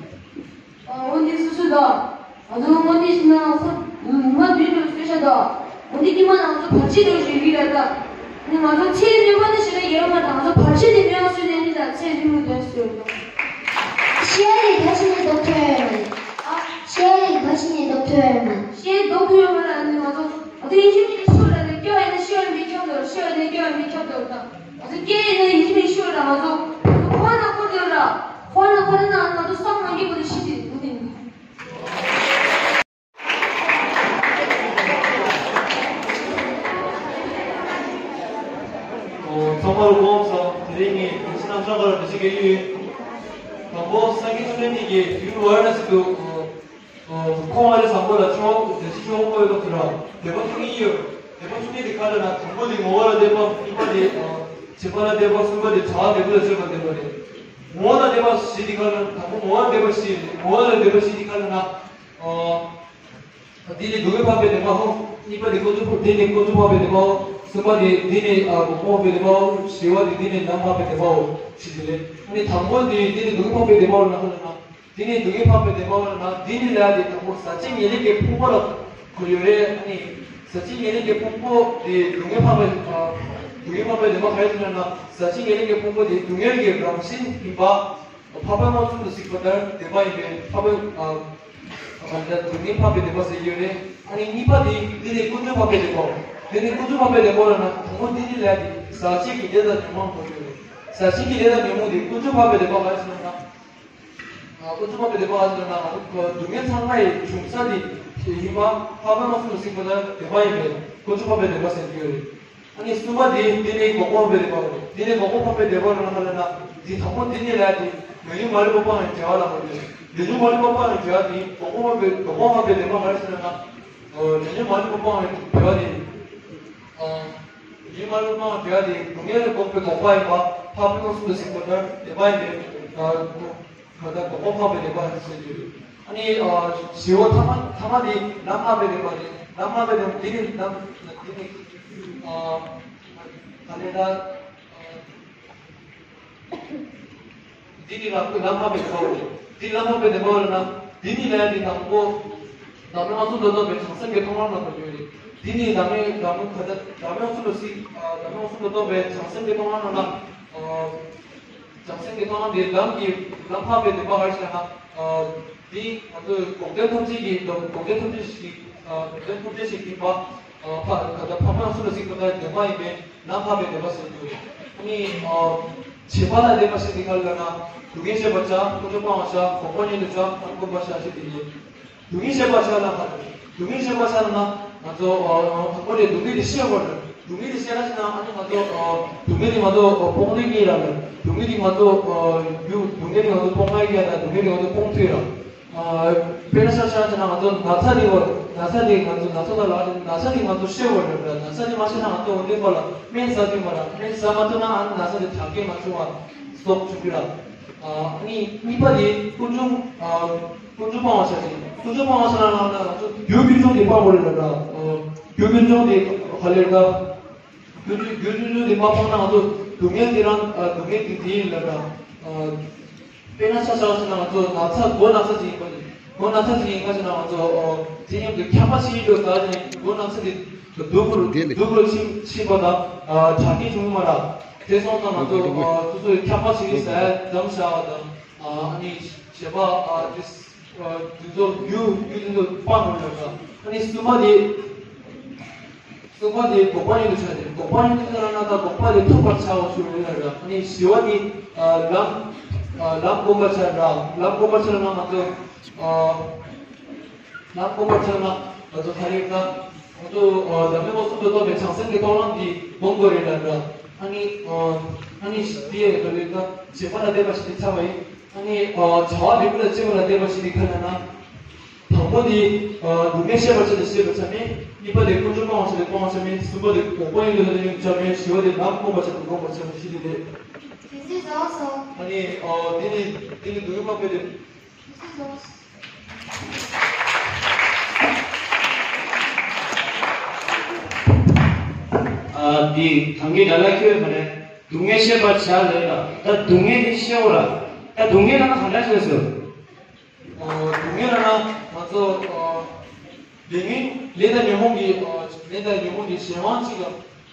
ཨ་འོ་འདི་སུ་སུ་དང་། ང་ཚོ་འོ་འདི་བཞིན་ན་ཁོ་ཉི་མ་བདུན་ལོ་བསྡད་ཤ་དང་། འོ་འདི་ཉི་མ་ནང་ཚོ་བར་ཆད་འགྲོ་བཞིན་རིག་ར་དང་། ནི་ང་ཚོ་ཚེ་སྨྱོན་པ་ནི་ཞེ་དྲག་ཡོད་མ་དང་ང་ཚོ་བར་ཆད་དེ་སྨྱོན་སུ་ནས་ནི་དང་ཚེ་རིང་མོ་དོན་སུ་ཡོད་དང་། ཤེས་རིག་ག་ཅི་ནས་ལྡོག་ཐུབ་ཡོད་མ་རེད། ཨ་ཤེས་རིག་ག་ཅི་ནས་ལྡོག་ཐུབ་ཡོད་མ་རེད། ཤེས་ལྡོག་ཐུབ་ཡོད་མ་རེད། ནི་ང་ཚོ་ང་ཚོ་ཡིན་གཅིག་མིན་གཅིག་ཤོད་ར་ནི་སྐྱོ་ཡིན་ན་ཤེས་ཡོད་མི་ཁྱབ་དོ་ཤེས་ཡོད་ནི་སྐྱོ་ཡིན་མི་ཁྱབ་དོ་དང་། ང་ཚོ་སྐྱེ་ཡིན་ན་ཡིན་གཅིག་མིན་ཤོད་ར་ང་ཚོ་ཁོ་ན་ཁོ་དེ་ར་ཁོ་ན་ཁོ་ན་ན་ང་ཚོ་བསམ་མ་འགྱུར་བ་དེ་ཤི་དེ་འདུག་དེ་ནི། ཚང་མར་དགོངས་དག་དེ་རིང་ངས་དེ་ཕྱི་ནང་ཆ་ག་ར་འདི་ཞིག་གལ་ཡོད། དང་པོ་སངས་རྒྱས་བཅོམ་ལྡན་འདས་ཀྱིས་དུས་འཁོར་ཝཱ་ར་ཎ་སི་དུ་ཁོང་ཨ་རི་བཟང་པོ་ལ་ཆོས་དགེ་བཤེས་ཆོས་འཁོར་ཡོད་པ་དུ་ར་བདེ་བ་བཅུ་གཉིས་ཡོད། བདེ་བ་བཅུ་གཉིས་དེ་ག་རེ་ན་དང་པོ་དེ་ངོ་བོ་ལ་བསྡད་པ། གཉིས་པ་དེ་བྱེད་པ་ལ་བསྡད་པ། གསུམ་པ་དེ་བྱ་བ་འབྲས་བུ་ལ་སྤྱོད་པ་བསྡད་པ་རེད། ངོ་བོ་ལ་བསྡད་པ་བཞི་དེ་ག་རེ་ན་དང་པོ་ངོ་བོ་ལ་བསྡད་པ་བཞི་ངོ་བོ་ལ་བསྡད་པ་བཞི་དེ་ག་རེ་ན། འདི་ནི་སྡུག་བསྔལ་འཕགས་པའི་བདེན་པའོ། གཉིས་པ་ནི་ཀུན་འབྱུང་འདི་ནི་ཀུན་འབྱུང་འཕགས་པའི་བདེན་པའོ། གསུམ་པ་ནི་འདི་ནི་འགོག་པ་འཕགས་པའི་བདེན་པའོ། བཞི་པ་ནི་འདི་ནི་ལམ་འཕགས་པའི་བདེན་པའོ། ཞེས་དེ་ལས་ནི་དང་པོ་འདི་འདི་ནི་སྡུག་བསྔལ་འཕགས་པའི་བདེན་པའོ་ལ་ན་འདི་ནི་སྡུག་བསྔལ་འཕགས་པའི་བདེན་པའོ་ལ་ན་འདི་ནི་ལ་དེ་དང་པོ་ཟག་བཅས་ཉེར་ལེན་གྱི་ཕུང་པོ་ལ་གོ་ཡོད་རེད། ནི་ཟག་བཅས་ཉེར་ལེན་གྱི་ཕུང་པོ་དེ་སྡུག་བསྔལ་འཕགས་པའི་སྡུག་བསྔལ་འཕགས་པའི་བདེན་པ་ག་རེ་ཟེར་ན་ཟག་བཅས་ཉེར་ལེན་གྱི་ཕུང་པོ་དེ་སྡུག་བསྔལ་གྱི་རང་བཞིན་ཡིན་པ། འཕགས་པའི་དབང་གསུམ་དུ་གཟིགས་པ་ལྟར་བདེན་པ་ཡིན་པས་འཕགས་པའི་ཨ་ད་སྡུག་བསྔལ་འཕགས་པའི་བདེན་པ་ཟེར་གྱི་ཡོད་རེད། ཨ་ནི་གཉིས་པ་དེ་འདི་ནི་ཀུན་འབྱུང་འཕགས་པའི་བདེན་པའོ། འདི་ནི་ཀུན་འབྱུང་འཕགས་པའི་བདེན་པའོ་ལ་ན་དང་པོ་འདི་ནི་ལས་དེ་ཟག་བཅས་ཀྱི་ལས་དང་ཉོན་མོངས་གོ་ཡོད་རེད། ཟག་བཅས་ཀྱི་ལས་དང་ཉོན་མོངས་དེ་ཀུན་འབྱུང་འཕགས་པའི་བདེན་པ་ག་རེ་ཟེར་ན། ཀུན་འབྱུང་འཕགས་པའི་བདེན་པ་ག་རེ་ཟེར་ན་སྡུག་བསྔལ་ཚང་མ་ཡི་འབྱུང་ས་དེ་ཡིན་པ་འཕགས་པའི་དབང་གསུམ་དུ་གཟིགས་པ་ལྟར་བདེན་པ་ཡིན་པས་ཀུན་འབྱུང་འཕགས་པའི་བདེན་པ་ཟེར་གྱི་ཡོད་རེད། ཨ་ནི་གསུམ་པ་དེ་འདི་ནི་འགོག་པ་འཕགས་པའི་བདེན་པ་རེད། འདི་ནི་འགོག་པ་འཕགས་པའི་བདེན་པ་རེད་ལ་ལ་ན་འདི་དང་པོ་འདི་ནི་ལས་དེ་ལས་ཉོན་མ་ལུས་པ་སྤོང་བའི་བྱ་བ་ལ་གོ་དགོས། ལས་ཉོན་མ་ལུས་པ་སྤོང་བའི་བྱ་བ་དེ་འགོག་པ་འཕགས་པའི་འགོག་པ་འཕགས་པའི་བདེན་པ་ག་རེ་ཟེར་ན། ལས་ཉོན་མ་ལུས་པ་སྤོང་བའི་བྱ་བ་དེ། ལས་ཉོན་མ་ལུས་པ་སྤོང་བའི་བྱ་བ་དེ་སྡུག་བསྔལ་ལས་འགོག་པའི་འགོག་པ་ཡིན་པ་འཕགས་པའི་དབང་གསུམ་དུ་གཟིགས་པ་ལྟར་བདེན་པ་ཡིན་པས། ག་ད་འགོག་པ་འཕགས་པའི་བདེན་པ་ཟེར་གྱི་ཡོད། ཨ་ནི་བཞི་པོ་ཐ་མ་ཐ་མ་དེ་ལམ་འཕགས་པའི་བདེན་པ་རེད། ལམ་འཕགས་པའི་བདེན་པ་འདི་ནི་ལམ་འདི་ནི་ག་ལས་ད་འདི་ནི་ལམ་ལམ་འཕགས་པའི་བདེན་པ་རེད། འདི་ལམ་འཕགས་པའི་བདེན་པ་རེད་ན་འདི་ནི་ལས་འདི་དང་པོ་བདག་མེད་དབང་གསུམ་དུ་རྟོགས་པའི་བྱང་སེམས་ཀྱི་མཐོང་ལམ་ལ་གོ་རྒྱུ་རེད། འདི་ནི་བདག་མེད་བདག་མེད་ག་ད་བདག་མེད་དབང་གསུམ་དུ་གཟིགས་བདག་མེད་དབང་གསུམ་དུ་རྟོགས་པའི་བྱང་སེམས་ཀྱི་མཐོང་ལམ་ལ་ན། བྱང་སེམས་ཀྱི་མཐོང་ལམ་དེ་ལམ་གྱི་ལམ་འཕགས་པའི་བདེན་པ་ག་རེ་ཟེར་ན། འདི་ང་ཚོས་འགོག་བདེན་ཐམས་ཅད་ཀྱི་འགོག་བདེན་ཐམས་ཅད་ཞིག་འགོག་བདེན་ཐམས་ཅད་ཞིག་ཡིན་པ། འཕགས་ད་འཕགས་པའི་དབང་གསུམ་ལ་གཟིགས་པ་ལྟར་བདེན་པ་ཡིན་པས་ལམ་འཕགས་པའི་བདེན་པ་ཟེར་རྒྱུ་རེད། ཨ་ནི་བྱེད་པ་ལ་བརྟེན་པ་ཞིག་དེ་ག་ལ་ན་སྡུག་བསྔལ་ཤེས་པར་བྱ། ཀུན་འབྱུང་སྤང་བར་བྱ། འགོག་པ་ཉིད་དུ་བྱ། ལམ་བསྒོམ་པར་བྱ་ཞེས་དེ་ཡིན། སྡུག་བསྔལ་ཤེས་པར་བྱ་ལ་ཧ། སྡུག་བསྔལ་ཤེས་པར་བྱ་ལ་ན་ང་ཚོ་དང་པོ་ནས་སྡུག་བསྔལ་དེ་ཤེས་དགོས་རེད། སྡུག་བསྔལ་དེ་ཤེས་ན་ཞིག་ན་ཨ་ནི་ང་ཚོ་སྡུག་བསྔལ་དེ་ང་ཚོ་སྤོང་ལེན་གྱི་ལ་ལ་སྡུག་བསྔལ་དེ་ང་ཚོ་རྒྱུ་སྡུག་བསྔལ་དེ་ང་ཚོ་སྤོང་ལེན་གྱི་ལ་སྡུག་བསྔལ་དེ་ང་ཚོ་སྤོང་ཐུབ་ར། དཔེར་ན་ཆ་བཞག་ན་ང་ཚོ་ན་ཚ་དེ་བ་ན་ཚ་དེ་ང་ཚོ་ན་ཚ་དང་ལ་ན་ཚ་དེ་ང་ཚོ་ཤེས་དགོས་རེད། ན་ཚ་དེ་མ་ཤེས་ན་ང་ཚོ་འོ་དེ་བ་ལ་སྨན་ཟ་དུས་མ་ར་སྨན་ཟ་མ་ཐུབ་ན་ཨ་ནི་ན་ཚ་དེ་དྲག་སྐྱེད་མ་བྱུང་བ་སོགས་བྱུང་གི་ར། ཨ་ནི་གཉིས་པ་དེ་ཀུན་འབྱུང་ཀུན་འབྱུང་སྤང་བ་བྱ་ཞིང་། ཀུན་འབྱུང་སྤང་བ་བྱ་ལ་ན་ང་ཚོ་རྒྱུ་ཀུན་འབྱུང་དེ་སྤང་དགོས་རེད་ལ་ད། རྒྱུ་ཀུན་འབྱུང་དེ་ག་ལེར་ད། རྒྱུ་རྒྱུ་ཀུན་འབྱུང་དེ་མ་སྤངས་ན་ང་ཚོ་སྡུག་བསྔལ་དེ་རང་སྡུག་བསྔལ་དེ་དེ་ཡིན་ལ་ད། དཔེར་ན་ཆ་བཞག་ཟེར་ན་ང་ཚོ་ན་ཚ་མགོ་ན་ཚ་ཅིག་ཡིན་པ་ནི་མགོ་ན་ཚ་ཅིག་ཡིན་པ་ཞིག་ན་ང་ཚོ་དེ་མཉམ་དུ་འཁྱག་པ་ཞིག་ཡིན་འགྲོ་ཟེར་ནས་མགོ་ན་ཚ་དེ་སྡུག་པོ་སྡུག་པོ་ཕྱིན་ཕྱིན་པ་དང་དྲག་སྐྱེད་བྱུང་མ་ར། དེ་སོང་ཙང་ང་ཚོ་སོ་སོའི་འཁྱག་པ་ཞིག་ཟ་འདམ་བྱ་བ་དང་ཨ་ནི་བྱེད་པ་དེ། དེ་ཚོ་རྒྱུ་རྒྱུ་དེ་ཚོ་སྤང་དགོས་ལབ་ར། ཨ་ནི་གསུམ་པ་དེ། གསུམ་པ་དེ་འགོག་པ་ཉིད་དུ་བྱ་སྟེ། འགོག་པ་ཉིད་དུ་བྱ་ན་ད་འགོག་པ་དེ་ཐོབ་པར་བྱའོ་ཞུ་རེད་ལབ་ར། ཨ་ནི་བཞི་པ་དེ་ལམ་ལམ་བསྒོམ་པར་བྱ་ར། ལམ་བསྒོམ་པར་བྱ་ན་ང་ཚོ་ལམ་བསྒོམ་པར་བྱ་ན་ང་ཚོ་ག་རེ་ད་ང་ཚོ་བདག་མེད་དབང་གསུམ་དུ་རྟོགས་པའི་བྱང་སེམས་ཀྱི་མཐོང་ལམ་དེ་སྒོམ་དགོས་རེད་ལབ་ར། ཨ་ནི་ཨ་ནི་དེ་ག་རེ་ད་བྱེད་པ་ལ་བརྟེན་པ་ཞིག་དེ་ཚར་བ་ཡིན། ཨ་ནི་བྱ་བ་འབྲས་བུ་ལ་སྤྱོད་པ་ལ་བརྟེན་པ་ཞིག་དེ་ག་ལ་ན། དང་པོ་དེ་སྡུག་བསྔལ་ཤེས་པར་བྱ་སྟེ་ཤེས་པར་བྱ་མིན། གཉིས་པ་དེ་ཀུན་འབྱུང་སྤང་བར་བྱ་སྟེ་སྤང་བར་བྱ་མིན། གསུམ་པ་དེ་འགོག་པ་ཉིད་དུ་བྱ་སྟེ་ཉིད་དུ་བྱ་མིན། བཞི་པ་དེ་ལམ་བསྒོམ་པར་བྱ་སྟེ་བསྒོམ་པར་བྱ་མིན། བཞི་དེ་རེད། དེ་སྲིད་རྫོགས་སོ། ཨ་ནི་དེ་ནི་དེ་ནི་སྡུག་བསྔལ་འཕགས་པའི་དེ། དེ་སྲིད་རྫོགས་སོ། འདི་ཐང་གི་ལ་ལ་ཁྱོད་མ་རེད། སྡུག་བསྔལ་ཤེས་པར་བྱ་ལས་ལ། ད་སྡུག་བསྔལ་དེ་ཤེས་འོ་ར། ད་སྡུག་བསྔལ་ལ་ན་ག་འདྲ་ཤེས་སོ། ཨོ། སྡུག་བསྔལ་ལ་ན་ང་ཚོ་ཨོ། ལས་ངན་ལས་དང་ཉོན་མོངས་ཀྱི་ཨོ། ལས་དང་ཉོན་མོངས་ཀྱི་གཞན་དབང་གཅིག་ལ་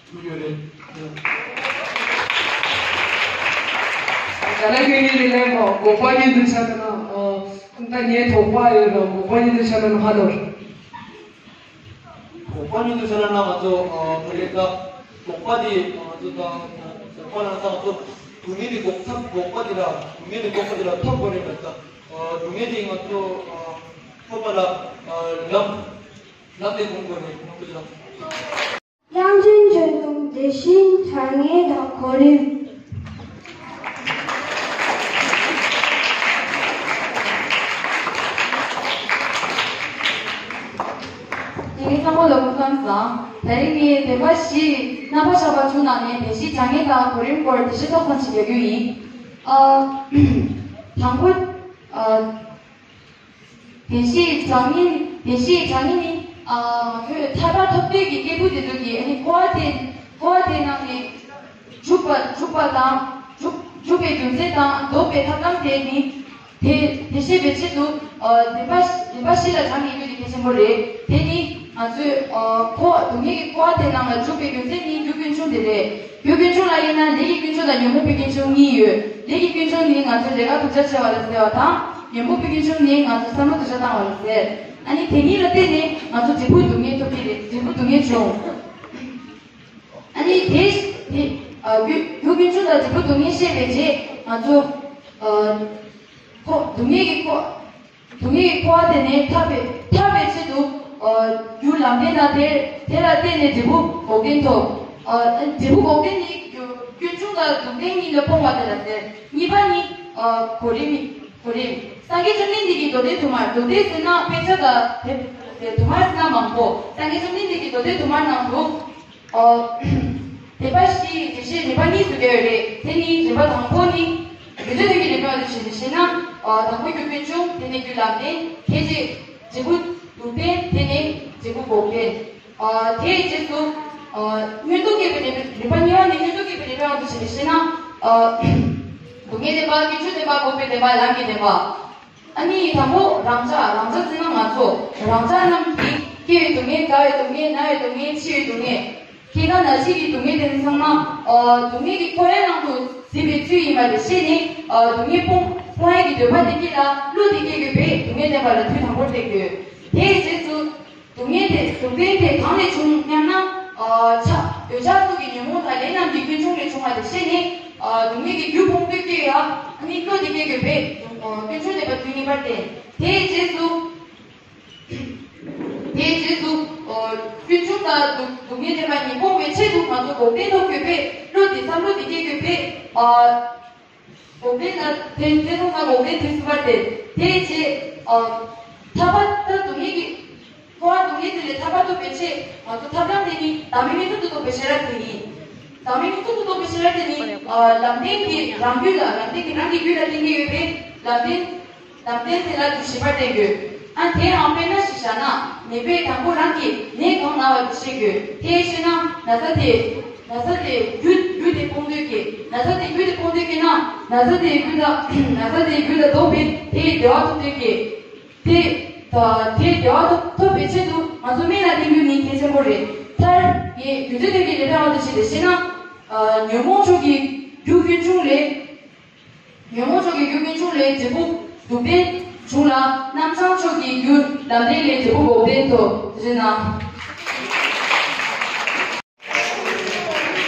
ཐུག་ཡོད་རེད། ད་ལ་ཁྱོད་ཉིད་ལས་ལས་མ་འགོག་པ་ཉིད་དུ་ཆ་ན་ཨོ། ད་ངའི་དོགས་པ་ཡོད་ར་འགོག་པ་ཉིད་དུ་ཆ་ན་ཧ་ལོ། གོ་པ་ཉིད་དུ་བྱས་ན་ང་ཚོ་ཨ་ད་རེས་ད་འགོག་པ་དེ་ང་ཚོ་ད་འགོག་པ་ལ་ད་ང་ཚོ་སྡུག་བསྔལ་དེ་འགོག་ཐབས། འགོག་པ་དེ་ལ་སྡུག་བསྔལ་དེ་འགོག་པ་དེ་ལ་ཐབས་དགོས་རེད་པས། ད་ཨ་སྡུག་བསྔལ་དེ་ང་ཚོ་ཨ་ཐོབ་པ་ལ་ཨ་ལམ་ལམ་དེ་སྒོམ་དགོས་རེད། ང་ཚོ་ལམ། དབྱངས་ཅན་ལྗོན་ཀླུང་བདེ་གཤེགས་གྲངས་ངེས་དང་གོ་རིམ། དེ་ཚང་མ་ལ་སྐུ་ཁམས་བཟང་། ད་རིང་ངས་བདེན་པ་བཞི་རྣམ་པ་གཞན་པ་བཅུ་ནང་ནས་བདེ་གཤེགས་གྲངས་ངེས་དང་གོ་རིམ་སྐོར་འགྲེལ་བཤད་ཏོག་ཙམ་ཞིག་རྒྱག་རྒྱུ་ཡིན། ཨ། དང་པོ། ཨ། བདེ་གཤེགས་གྲངས་ངེས། བདེ་གཤེགས་གྲངས་ངེས་ནི། ཨ། ང་ཚོས་ཐར་པ་ཐོབ་འདོད་ཀྱི་སྐྱེས་བུ་དེ་ཚོ་གིས་ཨ་ནི་འཁོར་བ་དེ། འཁོར་བ་དེ་ནང་ནས་འཇུག་པ། འཇུག་པ་དང་། འཇུག་འཇུག་པའི་རྒྱུ་མཚན་དང་ལྡོག་པའི་ཐབས་ལམ་དེ་ནི། དེ་དེ་ཤེས་པའི་ཆེད་དུ། ཨ། བདེན་པ་བདེན་པ་བཞི་ལ་གྲངས་ངེས་རྒྱུ་དེ་གལ་ཆེན་པོ་རེད། དེ་ནི་ང་ཚོས། ཨ། འཁོར་བ་སྡུག་བསྔལ་གྱི་འཁོར་བ་དེ་ནང་ལ་འཇུག་པའི་རྒྱུ་མཚན་ནི་རྒྱུ་ཀུན་འབྱུང་དེ་རེད། རྒྱུ་ཀུན་འབྱུང་ལ་དབྱེ་ན་ལས་ཀྱི་ཀུན་འབྱུང་དང་ཉོན་མོངས་པའི་ཀུན་འབྱུང་གཉིས་ཡོད། ལས་ཀྱི་ཀུན་འབྱུང་ནི་ང་ཚོས་ལས་ཀ་སྡུག་ཅག་བྱས་པ་ལ་ཟེར་བ་དང་། ཉོན་མོངས་པའི་ཀུན་འབྱུང་ནི་ང་ཚོས་བསམ་བློ་སྡུག་ཅག་བཏང་བ་ལ་ཟེར། ཨ་ནི་དེ་གཉིས་ལ་བརྟེན་ནས་ང་ཚོ་འབྲས་བུ་སྡུག་བསྔལ་ཐོབ་ཀྱི་རེད། འབྲས་བུ་སྡུག་བསྔལ་བྱུང་། ཨ་ནི་དེ་དེ། ཨ། རྒྱུ་རྒྱུ་ཀུན་འབྱུང་དང་འབྲས་བུ་སྡུག་བསྔལ་ཤེས་པའི་རྗེས་ང་ཚོ། ཨ། འཁོར་སྡུག་བསྔལ་གྱི་འཁོར། སྡུག་བསྔལ་གྱི་འཁོར་བ་དེ་ནས་ཐར་བའི་ཐར་བའི་ཆེད་དུ། ཨ། རྒྱུ་ལམ་བདེན་དང་དེ་དེ་ལ་བརྟེན་ནས་འབྲས་བུ་འགོག་བདེན་ཐོབ། ཨ། འབྲས་བུ་འགོག་བདེན་ནི་ཀུན་འབྱུང་དང་སྡུག་བདེན་གཉིས་ལ་སྤོང་བ་དེ་ལ་ཟེར། གཉིས་པ་ནི། ཨ། གོ་རིམ། གོ་རིམ། སངས་རྒྱས་བཅོམ་ལྡན་འདས་ཀྱིས་མདོ་སྡེ་དུ་མར། མདོ་སྡེ་ཟེར་ན་དཔེ་ཆ་དང་དེ་དུ་མར་ཟེར་ན་མང་པོ། སངས་རྒྱས་བཅོམ་ལྡན་འདས་ཀྱིས་མདོ་སྡེ་དུ་མར་ནང་དུ། ཨོ། བདེན་པ་བཞིའི་འགྲེལ་བཤད་རིམ་པ་གཉིས་སུ་བརྒྱབ་ཡོད་རེད། དེ་ནི་རིམ་པ་དང་པོ་ནི། རྒྱུ་མཚན་དོན་གྱི་རིམ་པ་དུ་ཞེས་བཤད་ན། ཨོ། དང་པོ་རྒྱུ་ཀུན་འབྱུང་། དེ་ནས་རྒྱུ་ལམ་བདེན། དེ་རྗེས་འབྲས་བུ་སྡུག་བདེན། དེ་ནས་འབྲས་བུ་འགོག་བདེན། ཨོ། དེའི་རྗེས་སུ། ཨོ། མངོན་རྟོགས་སྐྱེས་པའི་རིམ་པ། རིམ་པ་གཉིས་པ་ནི་མངོན་རྟོགས་སྐྱེས་པའི་རིམ་པའི་དབང་དུ་བྱས་ཏེ་བཤད་ན། ཨོ། སྡུག་བསྔལ་བདེན་པ། ཀུན་འབྱུང་བདེན་པ། འགོག་པའི་བདེན་པ། ལམ་གྱི་བདེན་པ། ཨ་ནི་དང་པོ་རང་རྐྱ། རང་རྐྱ་ཟེར་ན་ང་ཚོ་རང་རྐྱ་རྣམས་ཀྱིས་སྐྱེ་བའི་སྡུག་བསྔལ། རྒ་བའི་སྡུག་བསྔལ། ན་བའི་སྡུག་བསྔལ། འཆི་བའི་སྡུག་བསྔལ། སྐྱེ་རྒ་ན་འཆི་གི་སྡུག་བསྔལ་དེ་ཚོ་ཚང་མ། ཨ། སྡུག་བསྔལ་གྱི་འཁོར་བའི་ནང་དུ་ཟིན་པའི་ཚུལ་ཡིན་པ་དེ་ཤེས་ནས། ཨ། སྡུག་བསྔལ་སྤོང་སྤོང་ཡས་ཀྱི་འདོད་པ་དེ་སྐྱེ་ལ། བློ་དེ་སྐྱེ་དགོས་པས་སྡུག་བསྔལ་བདེན་པ་ལ་དུས་དང་པོར་བསྟན་དགོས། དེའི་རྗེས་སུ། སྡུག་བསྔལ་དེ། སྡུག་བདེན་དེ་གང་ལས་བྱུང་སྙམ་ན། ཨ། ཆགས། འདོད་ཆགས་སོགས་ཀྱི་ཉོན་མོངས་དང་ལས་རྣམས་ཀྱི་ཀུན་འབྱུང་ལས་བྱུང་བ་དེ་ཤེས་ནས། ཨ། སྡུག་བསྔལ་གྱི་རྒྱུ་སྤོང་འདོད་སྐྱེ་ཡ། ཨ་ནི་བློ་དེ་སྐྱེ་དགོས་པས། ཨ། ཀུན་འབྱུང་བདེན་པ་དུས་གཉིས་པར་བསྟན། དེའི་རྗེས་སུ། དེའི་རྗེས་སུ། ཨ། ཀུན་འབྱུང་དང་སྡུག་སྡུག་བསྔལ་བདེན་པ་གཉིས་སྤོང་བའི་ཆེད་དུ་ང་ཚོ་འགོག་བདེན་ཐོབ་དགོས་པས། བློ་དེ། བསམ་བློ་དེ་སྐྱེ་དགོས་པས། ཨ། འགོག་བདེན་ལ་དེ་དེ་སོང་ཙང་འགོག་བདེན་དུས་གསུམ་པར་བསྟན། དེའི་རྗེས། ཨ། ཐར་པ་ད་སྡུག་བསྔལ་གྱི་འཁོར་བ་སྡུག་བསྔལ་དེ་ལས་ཐར་པ་ཐོབ་པའི་ཆེད་ང་ཚོ་ཐབས་ལམ་དེ་ནི་བདག་མེད་མངོན་སུམ་དུ་རྟོགས་པའི་ཤེས་རབ་དེ་ཡིན། བདག་མེད་མངོན་སུམ་དུ་རྟོགས་པའི་ཤེས་རབ་དེ་ནི། ཨ། ལམ་བདེན་གྱི་རང་རྒྱུད་ལ། ལམ་བདེན་གྱི་རང་གི་རྒྱུད་ལ་བརྟེན་གྱི་ཡོད་པས། ལམ་བདེན། ལམ་བདེན་དེ་ལ་དུ་ཞིབ་པར་བསྟན་དགོས། ཨ། དེའང་དཔེར་ན་ཞིག་བཞག་ན། ནད་པས་དང་པོ་རང་གི་ནད་གང་ན་བ་དེ་ཤེས་དགོས། དེ་ཤེས་ན་ན་ཚ་དེ། ན་ཚ་དེ་རྒྱུ། རྒྱུ་དེ་སྤོང་འདོད་ཀྱི། ན་ཚ་དེ་རྒྱུ་དེ་སྤོང་འདོད་ཀྱི་ན། ན་ཚ་དེ་རྒྱུ་ལ། ན་ཚ་དེ་རྒྱུ་ལ་ལྡོག་པའི་དེའི་བདེ་བ་ཐོབ་འདོད་ཀྱི། དེ། ད་དེའི་བདེ་བ་ཐོབ་ཐོབ་པའི་ཆེད་དུ་ང་ཚོ་སྨན་ལ་བསྟེན་རྒྱུ་ནི་གལ་ཆེན་པོ་རེད། མཐར་ངས་རྒྱུ་མཚན་དོན་གྱི་རིགས་པའི་དབང་དུ་བྱས་ཏེ་བཤད་ན། ཨ། ཉོན་མོངས་ཕྱོགས་ཀྱི་རྒྱུ་ཀུན་འབྱུང་ལས། ཉོན་མོངས་ཕྱོགས་ཀྱི་རྒྱུ་ཀུན་འབྱུང་ལས་འབྲས་བུ་སྡུག་བདེན་བྱུང་ལ། རྣམ་བྱང་ཕྱོགས་ཀྱི་རྒྱུ་ལམ་བདེན་ལས་འབྲས་བུ་འགོག་བདེན་ཐོབ། དེ་ན།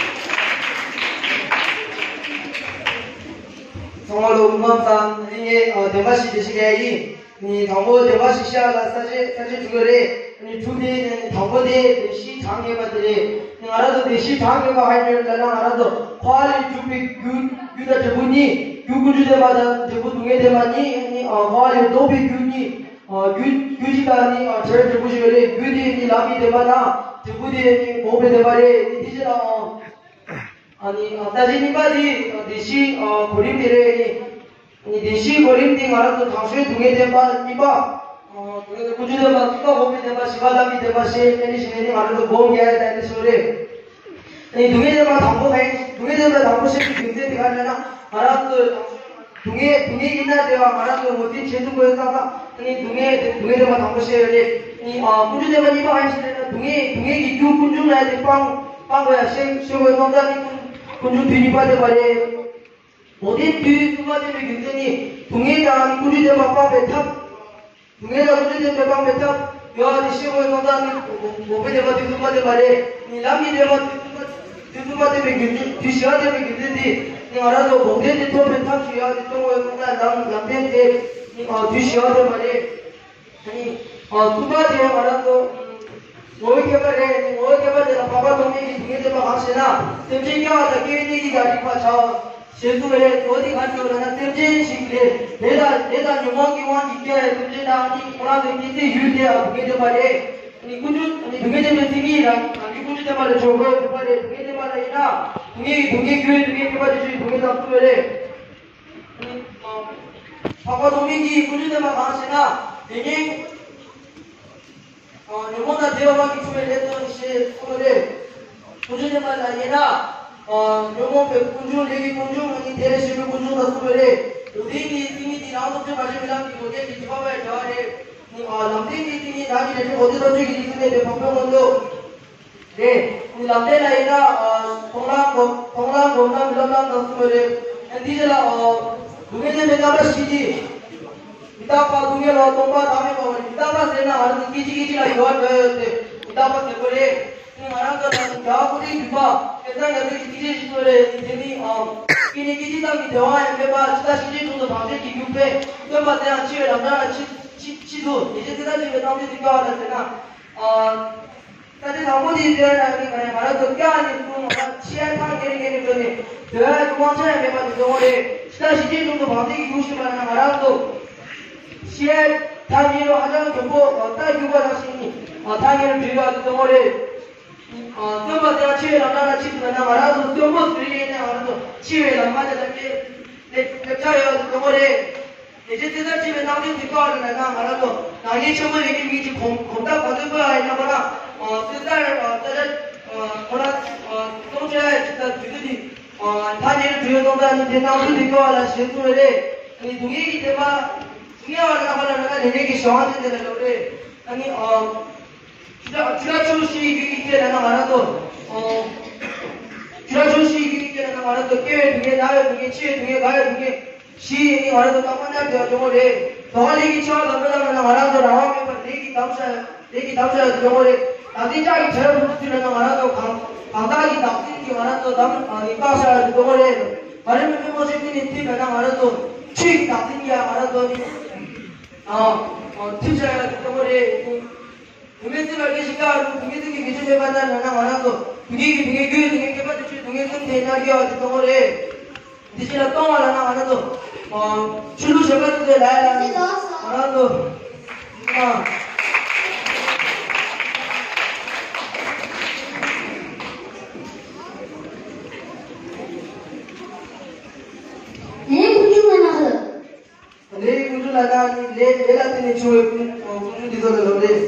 ཚང་མ་ལོ་སྐུ་ཁམས་བཟང་། ངས་བདེན་པ་བཞི་འགྲེལ་བཤད་རྒྱག་ཡིན། ནི་དང་པོ་བདེན་པ་བཞི་བཤད་ལ་ས་བཅད་ས་བཅད་དྲུག་ཡོད་རེད། ནི་དྲུག་དེ་ནི་དང་པོ་དེ་བདེན་བཞིའི་གྲངས་ངེས་པ་དེ་རེད། ནི་ང་རང་ཚོ་བདེན་བཞིའི་གྲངས་ངེས་པ་ཧ་ཡོད་ལ་ན། ང་རང་ཚོ་འཁོར་བ་ལས་འཇུག་པའི་རྒྱུ། རྒྱུ་དང་འབྲས་བུ་གཉིས། རྒྱུ་ཀུན་འབྱུང་བདེན་པ་དང་འབྲས་བུ་སྡུག་བསྔལ་བདེན་པ་གཉིས། ནི་འཁོར་བ་ལས་ལྡོག་པའི་རྒྱུ་གཉིས། རྒྱུ་རྒྱུ་གཅིག་ལ་ནི་བྲལ་བའི་འབྲས་བུ་ཞིག་ཡོད་རེད། རྒྱུ་དེ་ནི་ལམ་གྱི་བདེན་པ་དང་འབྲས་བུ་དེ་ནི་འགོག་པའི་བདེན་པ་རེད། ནི་དེ་ཕྱིར་ཨ་ནི་ས་བཅད་གཉིས་པ་དེ་བདེན་བཞིའི་གོ་རིམ་དེ་རེད། ནི་བདེན་བཞིའི་གོ་རིམ་དེ་ང་རང་ཚོ་དང་ཤོས་སྡུག་བསྔལ་བདེན་པ། གཉིས་པ་སྡུག་བསྔལ་ཀུན་འབྱུང་བདེན་པ། གསུམ་པ་འགོག་པའི་བདེན་པ། བཞི་པ་ལམ་གྱི་བདེན་པ་ཞེས་དེ་ནི་བཞི་ནས་ནི་ང་རང་ཚོ་སྒོམ་རྒྱག་ཡ་དེ་འདྲ་ཞིག་རེད། ཨ་ནི་སྡུག་བསྔལ་བདེན་པ་དང་པོ་ག་ཡིན། སྡུག་བསྔལ་བདེན་པ་དང་པོ་བཤད་པའི་རྒྱུ་མཚན་དེ་ག་རེ་ལབ་ན། ང་རང་ཚོ་སྡུག་བསྔལ་སྡུག་བསྔལ་ཡིན་ན་བདེ་བ། ང་རང་ཚོ་ངོ་འཛིན་བྱེད་ཐུབ་དགོས་ཙང་ཙང་། ཨ་ནི་སྡུག་བསྔལ་སྡུག་བསྔལ་བདེན་པ་དང་པོ་བཤད་ཡོད་རེད། ཨ་ནི་ཨ་ཀུན་འབྱུང་བདེན་པ་གཉིས་པ་ག་ཡིན་ཞེས་ན། སྡུག་བསྔལ་སྡུག་བསྔལ་གྱི་རྒྱུ་ཀུན་འབྱུང་ལ་དེ་སྤང་སྤང་དགོས་ཡ་ཤེས་ཤེས་དགོས་སོང་ཙང་། ཨ་ནི་ཀུན་ཀུན་འབྱུང་དུས་གཉིས་པ་བསྟན་པ་རེད། འོ་དེ་དུས་གསུམ་པ་བསྟན་པའི་རྒྱུ་མཚན་ནི། སྡུག་བསྔལ་དང་ཀུན་འབྱུང་བདེན་པ་སྤང་བའི་ཐབས། སྡུག་བསྔལ་དང་ཀུན་འབྱུང་བདེན་པ་སྤང་བའི་ཐབས་ཡོད་པ་དེ་ཤེས་དགོས་སོང་ཙང་། ཨ་ནི་འགོག་པའི་བདེན་པ་དུས་གསུམ་པ་བསྟན་པ་རེད། ཨ་ནི་ལམ་གྱི་བདེན་པ་དུས་གསུམ་པ་དུས་གསུམ་པ་བསྟན་པའི་རྒྱུ་མཚན། དུས་བཞི་པ་བསྟན་པའི་རྒྱུ་མཚན་དེ་ནི་ང་རང་ཚོ་འགོག་བདེན་དེ་ཐོབ་པའི་ཐབས་ཤིག་ཡོད་པ་དེ་མཐོང་དགོས་སོང་ཙང་། ལམ་ལམ་བདེན་དེ་ནི་ཨ་དུས་བཞི་པ་བསྟན་པ་རེད། ཨ་ནི་ཨ་གསུམ་པ་དེ་ང་རང་ཚོ་ངོ་བོའི་ཁྱད་པར་རེད། ངོ་བོའི་ཁྱད་པར་དེ་ལ་འཕགས་པ་སྟོང་ཉིད་ཀྱི་སྡུག་བསྔལ་བསྟན་པ་གང་ཞེ་ན། སེམས་ཅན་སྐྱེ་བ་དང་སྐྱེ་བའི་གནས་ཀྱི་བདག་སྒྲིབ་པ་བྱ་བ་ཞེས་གསུངས་པ་རེད། ངོ་བོ་དེ་གང་ཞིག་ལབ་ན། སེམས་ཅན་ཞིག་ལས་ལས་དང་ལས་དང་ཉོན་མོངས་ཀྱི་དབང་གིས་སྐྱེ་བའི་སེམས་ཅན་དང་། ཨ་ནི་ཁོ་རང་ཚོའི་སྐྱེ་སའི་ཡུལ་དེ་ཡང་སྡུག་བསྔལ་བསྟན་པ་རེད། ཨ་ནི་ཀུན་འབྱུང་ཨ་ནི་སྡུག་བསྔལ་བསྟན་པའི་མཚན་ཉིད་རང་རང་རྒྱུད་ཀུན་འབྱུང་བསྟན་པ་ལས་འཇོག་དགོས་ཟེར་བ་རེད། སྡུག་བསྔལ་བསྟན་པ་ལ་ཡིན་ན། སྡུག་བསྔལ་གྱི་སྡུག་བསྔལ། རྒྱུའི་སྡུག་བསྔལ། སྐྱེ་བ་དང་བཅས་པའི་སྡུག་བསྔལ་དང་གསུམ་རེད། འཕགས་པ་སྟོང་ཉིད་ཀྱིས་ཀུན་འབྱུང་བསྟན་པ་གང་ཞེ་ན། དེ་ཉིད་ཉོན་མོངས་དང་བྲལ་བ་དབང་གིས་བྱུང་བའི་ལས་སོ་ཞེས་གསུངས་པ་རེད། ཀུན་འབྱུང་བསྟན་པ་ལ་ཡིན་ན། ཉོན་མོངས་པའི་ཀུན་འབྱུང་། ལས་ཀྱི་ཀུན་འབྱུང་། ཨ་ནི་དེ་ལས་གཞན་པའི་ཀུན་འབྱུང་དང་གསུམ་རེད། འགོག་བདེན་གྱི་མཚན་ཉིད་དེ་རང་སྟོབས་ཆེན་བར་ཆད་མེད་ལམ་གྱི་འགོག་བདེན་གྱི་སྒྲིབ་པ་བས་བྲལ་བ་རེད། ལམ་བདེན་གྱི་མཚན་ཉིད་རང་གི་འབྲས་བུ་འགོག་བདེན་སྟོབས་ཆེན་གྱི་རིགས་སུ་གནས་པའི་འཕགས་པའི་མངོན་རྟོགས། རེད། ལམ་བདེན་ལ་ཡིན་ན། མཐོང་ལམ་སྒོམ། མཐོང་ལམ་སྒོམ་ལམ་རྨི་ལམ་རྣམས་དང་གསུམ་རེད། འདི་ཕྱི་ལ་སྡུག་བསྔལ་བདེན་པའི་རྣམ་པ་བཞི་སྟེ། མི་རྟག་པ། སྡུག་བསྔལ་བ། སྟོང་པ། བདག་མེད་པ་བ་རེད། མི་རྟག་པ་ཟེར་ན་ང་རང་ཚོ་སྐད་ཅིག་སྐད་ཅིག་ལ་འགྱུར་བ་འགྲོ་ཡོད་དེ་མི་རྟག་པ་ཟེར་དགོས་རེད། ང་རང་ཚོ་ལ་རྒྱལ་བ་ཀུན་དགའི་བརྒྱུད་པ་དཔེ་ཆ་ཉམས་ལེན་གྱི་ཚིགས་བཅད་ཅིག་གསུངས་རེད། དེ་ནི། སྐྱེ་གནས་སྐད་ཅིག་ཙམ་གྱི་བདེ་བ་ཡང་མེད་པ། འཆི་བདག་གཤིན་རྗེའི་དྲུང་དུ་བག་ཚེ་གི་རྒྱུ་དཔེ། སྟོན་པ་དེ་ཡང་འཆི་བའི་ལམ་སྲང་ལ་མཆིས་མཆིས་མཆིས་སོ། དེ་ཚེ་ཚེ་ཐག་ཆོད་པའི་སྣང་ཚུལ་དེ་སྐྱེ་བ་ལ་ཟེར་ན། ས་བཅད་དང་པོ་དེའི་དོན་ལ་ནི་ང་རང་ཚོ་སྐྱེ་ནས་བཟུང་ང་རང་འཆི་ཡ་ཐག་ཉེ་རུ་ཉེ་རུ་འགྲོ་ནས་སྡོད་ཡ་གི་དབང་ཆ་ཡང་མེད་པ་དེ་ཚོ་རེད། འཆི་བདག་གཤིན་རྗེའི་དྲུང་དུ་བག་ཚེ་གི་རྒྱུ་ཞིག་མ་ན་ང་རང་ཚོ་འཆི་ཡ་ཐག་ཉེ་རུ་ཧ་ཅང་གྱོང་པོ་ད་རྒྱུག་པ་ནང་བཞིན་ནི་ཐག་ཉེ་རུ་འགྲོ་ཡ་དེ་ཚོ་རེད། སྟོན་པ་དེ་ཡང་འཆི་བའི་ལམ་སྲང་ལ་མཆིས་ཟེར་ན་ང་རང་ཚོ་གསོན་པོ་ཟེར་ཡས་ནས་ང་རང་ཚོ་འཆི་བའི་ལམ་ཁ་དེ་ལ་སླེབས་སླེབས་སླེབས་ཆགས་ཡོད་དེ་ཚོ་རེད། དེ་རྗེས་ཚེ་ཐག་ཆོད་པའི་སྣང་ཚུལ་དེ་ཀ་ལ་ན་ང་རང་ཚོ་ནག་ཉེས་ཆེན་པོ་ཡོད་མཁན་མི་གཅིག་གོམ་གོམ་སྟབས་ག་ཚོད་སྤོས་ཨ་ཡིན་ན་ཁོ་ན་སེམས་ཚར་ས་ཆ་ཁོ་ན་སྲུང་བྱ་ཡ་ཅིག་དང་དུས་ཚོད་དེ་ཐག་ཉེ་རུ་འགྲོ་ཡོད་སོང་ཙང་ནི་དེ་སྣང་ཚུལ་དེ་ཀ་ལ་ཞེས་གསུངས་པ་རེད། ཨ་ནི་སྡུག་བསྔལ་གྱི་བདེན་པ་སྡུག་བསྔལ་བ་ལ་ཁོ་ན་ན་ལས་ངན་གྱི་བྱ་བ་ཅན་དེ་ལ་ལབ་རེད། ཨ་ནི་ཆུ་ཆུ་ཆུ་བཞི་ཡི་རྒྱུན་གྱི་སྐད་ལ་ན་ང་རང་ཚོ་ཆུ་ཆུ་བཞི་ཡི་རྒྱུན་གྱི་སྐད་ལ་ན་ང་རང་ཚོ་སྐྱེ་བའི་སྡུག་བསྔལ། ན་བའི་སྡུག་བསྔལ། འཆི་བའི་སྡུག་བསྔལ། རྒ་ཡི་སྡུག་བསྔལ། བཞི་ཡི་ནི་ང་རང་ཚོ་རྟག་པར་མནར་དགོས་པ་འབྱུང་གི་རེད། དོ་ལི་གི་འཆི་བ་ལམ་འགྲོ་ལ་ང་རང་ཚོ་རང་དབང་མེད་པར་ལས་ཀྱིས་བསྡམས་བཞག་ལས་ཀྱིས་བསྡམས་བཞག་ཡོད་འབྱུང་གི་རེད། བདག་འཛིན་ལྕགས་ཀྱི་བྲེལ་བ་འགྲོ་དུས་ལ་ན་ང་རང་ཚོ་གང་གང་ཟག་གི་བདག་འཛིན་གྱིས་ང་རང་ཚོ་བསྡམས་ནས་བཀག་བཞག་ཡོད་འབྱུང་གི་རེད། ང་རང་མི་མི་མོ་ཆེ་ཀུན་ནས་ཐིམ་པ་ན་ང་རང་ཚོ་ཆོས་ཀྱི་བདག་འཛིན་གྱིས་ང་རང་ཚོ་ནི་ཐིམ་བཞག་ཡོད་འབྱུང་གི་རེད། བུད་མེད་ཚེ་ལ་སྐྱེ་ཞིང་སྐྱེ་བ་རུ་བུད་མེད་ཚེ་གི་མི་ཆོས་མེད་པ་ལྟར་ན་ང་རང་ཚོ་བུད་མེད་ཀྱི་བུད་མེད་རྒྱུའི་བུད་མེད་སྐྱེ་བ་དུ་ཆོས་བུད་མེད་གསུམ་དེ་ལྟར་སྐྱེ་བ་དེ་གཙོ་བོ་རེད། འདི་ཕྱི་ལ་གཏོང་བ་ལ་ན་ང་རང་ཚོ་ཆོས་ལུགས་གཞན་པ་དེ་ཚོའི་ལ་ཡ་ལ་ནི་ང་རང་ཚོ་ཨ། ལས་ཀུན་འབྱུང་ལ་ན་ཧ་ལ། ལས་ཀུན་འབྱུང་ལ་ན་ནི་ལས་ལས་ལ་བརྟེན་ནས་བྱུང་བའི་ཀུན་ཀུན་འབྱུང་འདི་ཚོ་ལ་ལབ་རེད།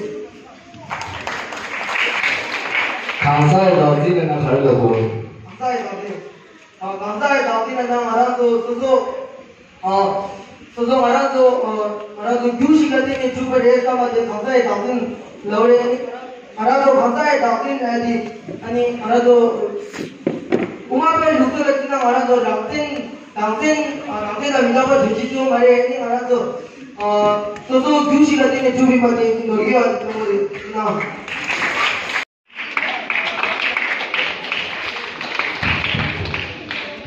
གང་ཟག་གི་བདག་འཛིན་ལ་ན་ག་རེ་ལབ་དགོས། གང་ཟག་གི་བདག་འཛིན། ཨ་གང་ཟག་གི་བདག་འཛིན་ལ་ན་ང་རང་ཚོ་སོ་སོ། ཨ་སོ་སོ་ང་རང་ཚོ་ཨ་ང་རང་ཚོ་རྒྱུ་ཞིག་ལ་བརྟེན་ནས་གྲུབ་པ་རེད་བསམ་པ་དེ་གང་ཟག་གི་བདག་འཛིན་ལབ་རེད། ཨ་ནི་ང་རང་ཚོ་གང་ཟག་གི་བདག་འཛིན་ལ་དེ་ཨ་ནི་ང་རང་ཚོ་དབུ་མ་པའི་ལུགས་སྲོལ་ལ་བརྩིས་ན་ང་རང་ཚོ་རང་བཙན་རང་བཙན་ཨ་རང་བཙན་དང་མི་རྟག་པ་དོན་གཅིག་ཅུང་མ་རེད། ཨ་ནི་ང་རང་ཚོ་ཨ་སོ་སོ་རྒྱུ་ཞིག་ལ་བརྟེན་ནས་གྲུབ་ཡིན་པ་དེ་ནོར་གྱི་ཡོད་པ་དེ་མཐོང་གི་རེད།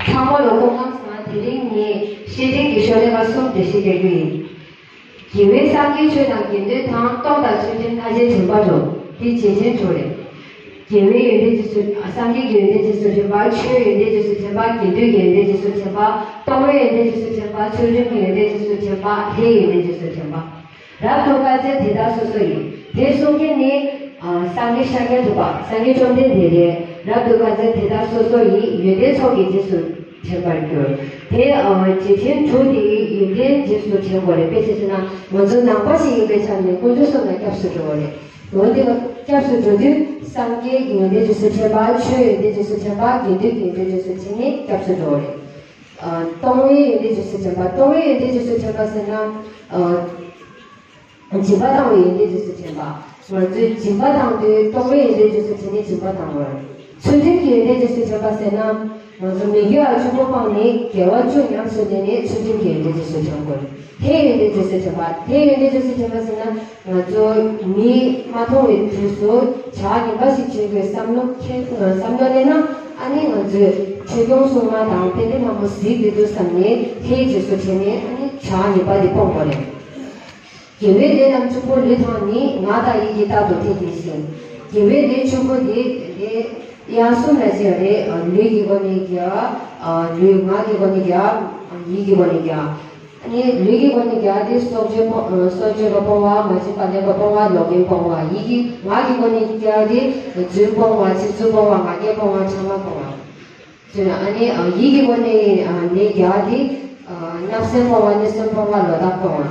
ཚང་མ་ལ་སྐུ་ཁམས་བཟང་། དེ་རིང་ངས་བཤེས་སྤྲིང་གི་ཤོ་ལོ་ཀ་གསུམ་འགྲེལ་བཤད་རྒྱག་རྒྱུ་ཡིན། རྒྱལ་བའི་སངས་རྒྱས་ཆོས་དང་དགེ་འདུན་དང་། སྟོང་དང་ཆོས་ཅན། ལྷ་ཆེན་དྲན་པ་འགྲོ། འདི་རྗེས་དྲན་དྲུག་རེད། རྒྱལ་བའི་ཡོན་ཏན་རྗེས་སུ། སངས་རྒྱས་ཀྱི་ཡོན་ཏན་རྗེས་སུ་དྲན་པ། ཆོས་ཡོན་ཏན་རྗེས་སུ་དྲན་པ། དགེ་འདུན་གྱི་ཡོན་ཏན་རྗེས་སུ་དྲན་པ། སྟོང་པའི་ཡོན་ཏན་རྗེས་སུ་དྲན་པ། ཚུལ་ཁྲིམས་ཀྱི་ཡོན་ཏན་རྗེས་སུ་དྲན་པ། ལྷའི་ཡོན་ཏན་རྗེས་སུ་དྲན་པ། རབ་ཏུ་དཀའ་སྤྱད་དེ་དག་སོ་སོ་ཡི། དེ་གསུང་མཁན་ནི། ཨ་སངས་རྒྱས་ཤཱཀྱ་ཐུབ་པ། སངས་རྒྱས་བཅོམ་ལྡན་འདས་རེད། རབ་ཏུ་དཀའ་སྤྱད་དེ་དག་སོ་སོ་ཡི་ཡོན་ཏན་ཚོགས་ཀྱི་རྗེས་སུ་དྲན་པར་འགྱུར། དེ་ཨ་རྗེས་དྲན་དྲུག་དེའི་ཡོན་ཏན་རྗེས་སུ་དྲན་དགོས་རེད། དཔེ་ཆ་བྱས་ན་ང་ཚོ་ནང་པ་ཞིག་ཡིན་པའི་ཆ་ནས་དཀོན་མཆོག་གསུམ་ལ་སྐྱབས་སུ་འགྲོ་དགོས་རེད། འོན་ཏེ་སྐྱབས་སུ་འགྲོ་དུས་སངས་རྒྱས་ཀྱི་ཡོན་ཏན་རྗེས་སུ་དྲན་པ། ཆོས་ཡོན་ཏན་རྗེས་སུ་དྲན་པ། དགེ་འདུན་གྱི་ཡོན་ཏན་རྗེས་སུ་དྲན་ནས་སྐྱབས་སུ་འགྲོ་བ་རེད། ཨ། སྟོང་པའི་ཡོན་ཏན་རྗེས་སུ་དྲན་པ། སྟོང་པའི་ཡོན་ཏན་རྗེས་སུ་དྲན་པ་ཟེར་ན། ཨ། སྦྱིན་པ་བཏང་བའི་ཡོན་ཏན་རྗེས་སུ་དྲན་པ། ང་ཚོས་སྦྱིན་པ་བཏང་དུས་སྟོང་པའི་ཡོན་ཏན་རྗེས་སུ་དྲན་ནས་སྦྱིན་པ་བཏང་བ་རེད། ཚུལ་ཁྲིམས་ཀྱི་ཡོན་ཏན་རྗེས་སུ་དྲན་པ་ཟེར་ན། ང་ཚོ་མི་དགེ་བ་བཅུ་པོ་སྤངས་ནས་དགེ་བ་བཅུ་ཉམས་སུ་ལེན་ནས་ཚུལ་ཁྲིམས་ཀྱི་ཡོན་ཏན་རྗེས་སུ་དྲན་དགོས། ལྷའི་ཡོན་ཏན་རྗེས་སུ་དྲན་པ། ལྷའི་ཡོན་ཏན་རྗེས་སུ་དྲན་པ་ཟེར་ན། ང་ཚོ་མིག་མ་མཐོང་བའི་དུས་སུ་བྱ་ངན་པ་ཞིག་བྱེད་དགོས་བསམ་བློ་འཁྱེར། བསམ་བློ་ལེན་ན། ཨ་ནི་ང་ཚོས་ཆོས་སྐྱོང་སྲུང་མ་དང་དཔལ་ལྡན་ལྷ་མོ་གཟིགས་བསྡད་འདུག་བསམ་ནས་ལྷའི་རྗེས་སུ་དྲན་ནས། ཨ་ནི་བྱ་ངན་པ་དེ་སྤོང་དགོས་རེད། དགེ་བའི་ལས་རྣམས་བཅུ་པོ་ལུས་དང་ནི། ངག་དང་ཡིད་ཀྱིས་རྟག་ཏུ་བསྟེན་གྱིས་ཤིག། དགེ་བའི་ལས་བཅུ་པོ་དེ་ལས་དབྱེ་གསུམ་ལ་ཕྱེ་བ་རེད། ལུས་ཀྱི་སྒོ་ནས་བརྒྱ། ལུས་ངག་གི་སྒོ་ནས་བརྒྱ། ཡིད་ཀྱི་སྒོ་ནས་བརྒྱ། ཨ་ནི་ལུས་ཀྱི་སྒོ་ནས་བརྒྱ་དེ་སྲོག་གཅོད་སྤོང་། སྲོག་གཅོད་པ་སྤོང་བ། མ་བྱིན་པ་ལེན་པ་སྤོང་བ། ལོག་གཡེམ་སྤོང་བ། ཡིད་ཀྱི། ངག་གི་སྒོ་ནས་བརྒྱ་དེ་རྫུན་སྤོང་བ། ཚིག་རྩུབ་སྤོང་བ། ངག་འཁྱལ་སྤོང་བ། ཕྲ་མ་སྤོང་བ། ཨ་ནི་ཡིད་ཀྱི་སྒོ་ནས་ནི་བརྒྱ་དེ་བརྣབ་སེམས་སྤོང་བ། གནོད་སེམས་སྤོང་བ། ལོག་ལྟ་སྤོང་བ།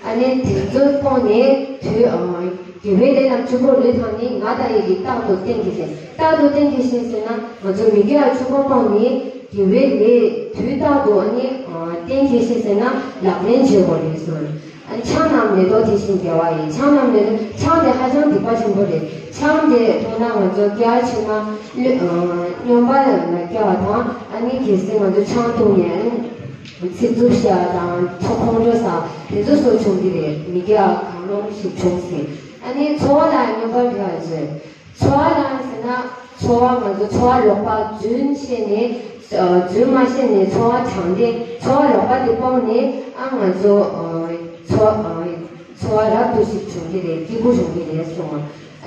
ཨ་ནི་དེ་ཚོ་སྤོང་ནས་དུས། དགེ་བའི་ལས་རྣམས་བཅུ་པོ་ལུས་དང་ནི། ངག་དང་ཡིད་ཀྱིས་རྟག་ཏུ་བསྟེན་གྱིས་ཤིག། རྟག་ཏུ་བསྟེན་གྱིས་ཤིག་ཟེར་ན། ང་ཚོ་མི་དགེ་བ་བཅུ་པོ་སྤོང་ནས་དགེ་བའི་ལས་དུས་རྟག་ཏུ། ཨ་ནི་བསྟེན་གྱིས་ཤིག་ཟེར་ན་ལག་ལེན་བྱེད་དགོས་རེད་གསུངས། ཨ། ཆང་རྣམས་མེ་ཏོག་དེ་བཞིན་དགེ་བ་ཡིན། ཆང་རྣམས་མེ་ཏོག། ཆང་དེ་ཧ་ཅང་སྡིག་པ་ཆེན་པོ་རེད། ཆང་དེ་འཐུང་ན་ང་ཚོ་སྐྱེ་བ་ཕྱི་མ་སྨྱོན་པ་ལ་སྐྱེ་བ་དང་། ཨ་ནི་གལ་སྲིད་ང་ཚོ་ཆང་འཐུང་ནས། ཨ་ནི་ཚིག་རྩུབ་བཤད་པ་དང་། ཚོགས་ཁོང་ཁྲོ་ཟ། དེ་ཚོ་སོགས་བྱུང་གི་རེད། མི་དགེ་བ་གང་རུང་ཞིག་བྱུང་སྲིད། ཨ་ནི་འཚོ་བ་ལ་སྨྱོན་པར་འགྱུར་བ་བྱེད། འཚོ་བ་ལ་ཟེར་ན། འཚོ་བ། ང་ཚོ་འཚོ་བ་ལོག་པ་རྫུན་བཤད་ནས། རྫུན་མ་བཤད་ནས་འཚོ་བ་དྲང་བདེན། འཚོ་བ་ལོག་པ་དེ་སྤོང་ནས། ཨ། ང་ཚོ་འཚོ་འཚོ་བ་རབ་ཏུ་ཞིག་བྱུང་གི་རེད། སྐྱིད་པོ་བྱུང་གི་རེད་གསུངས།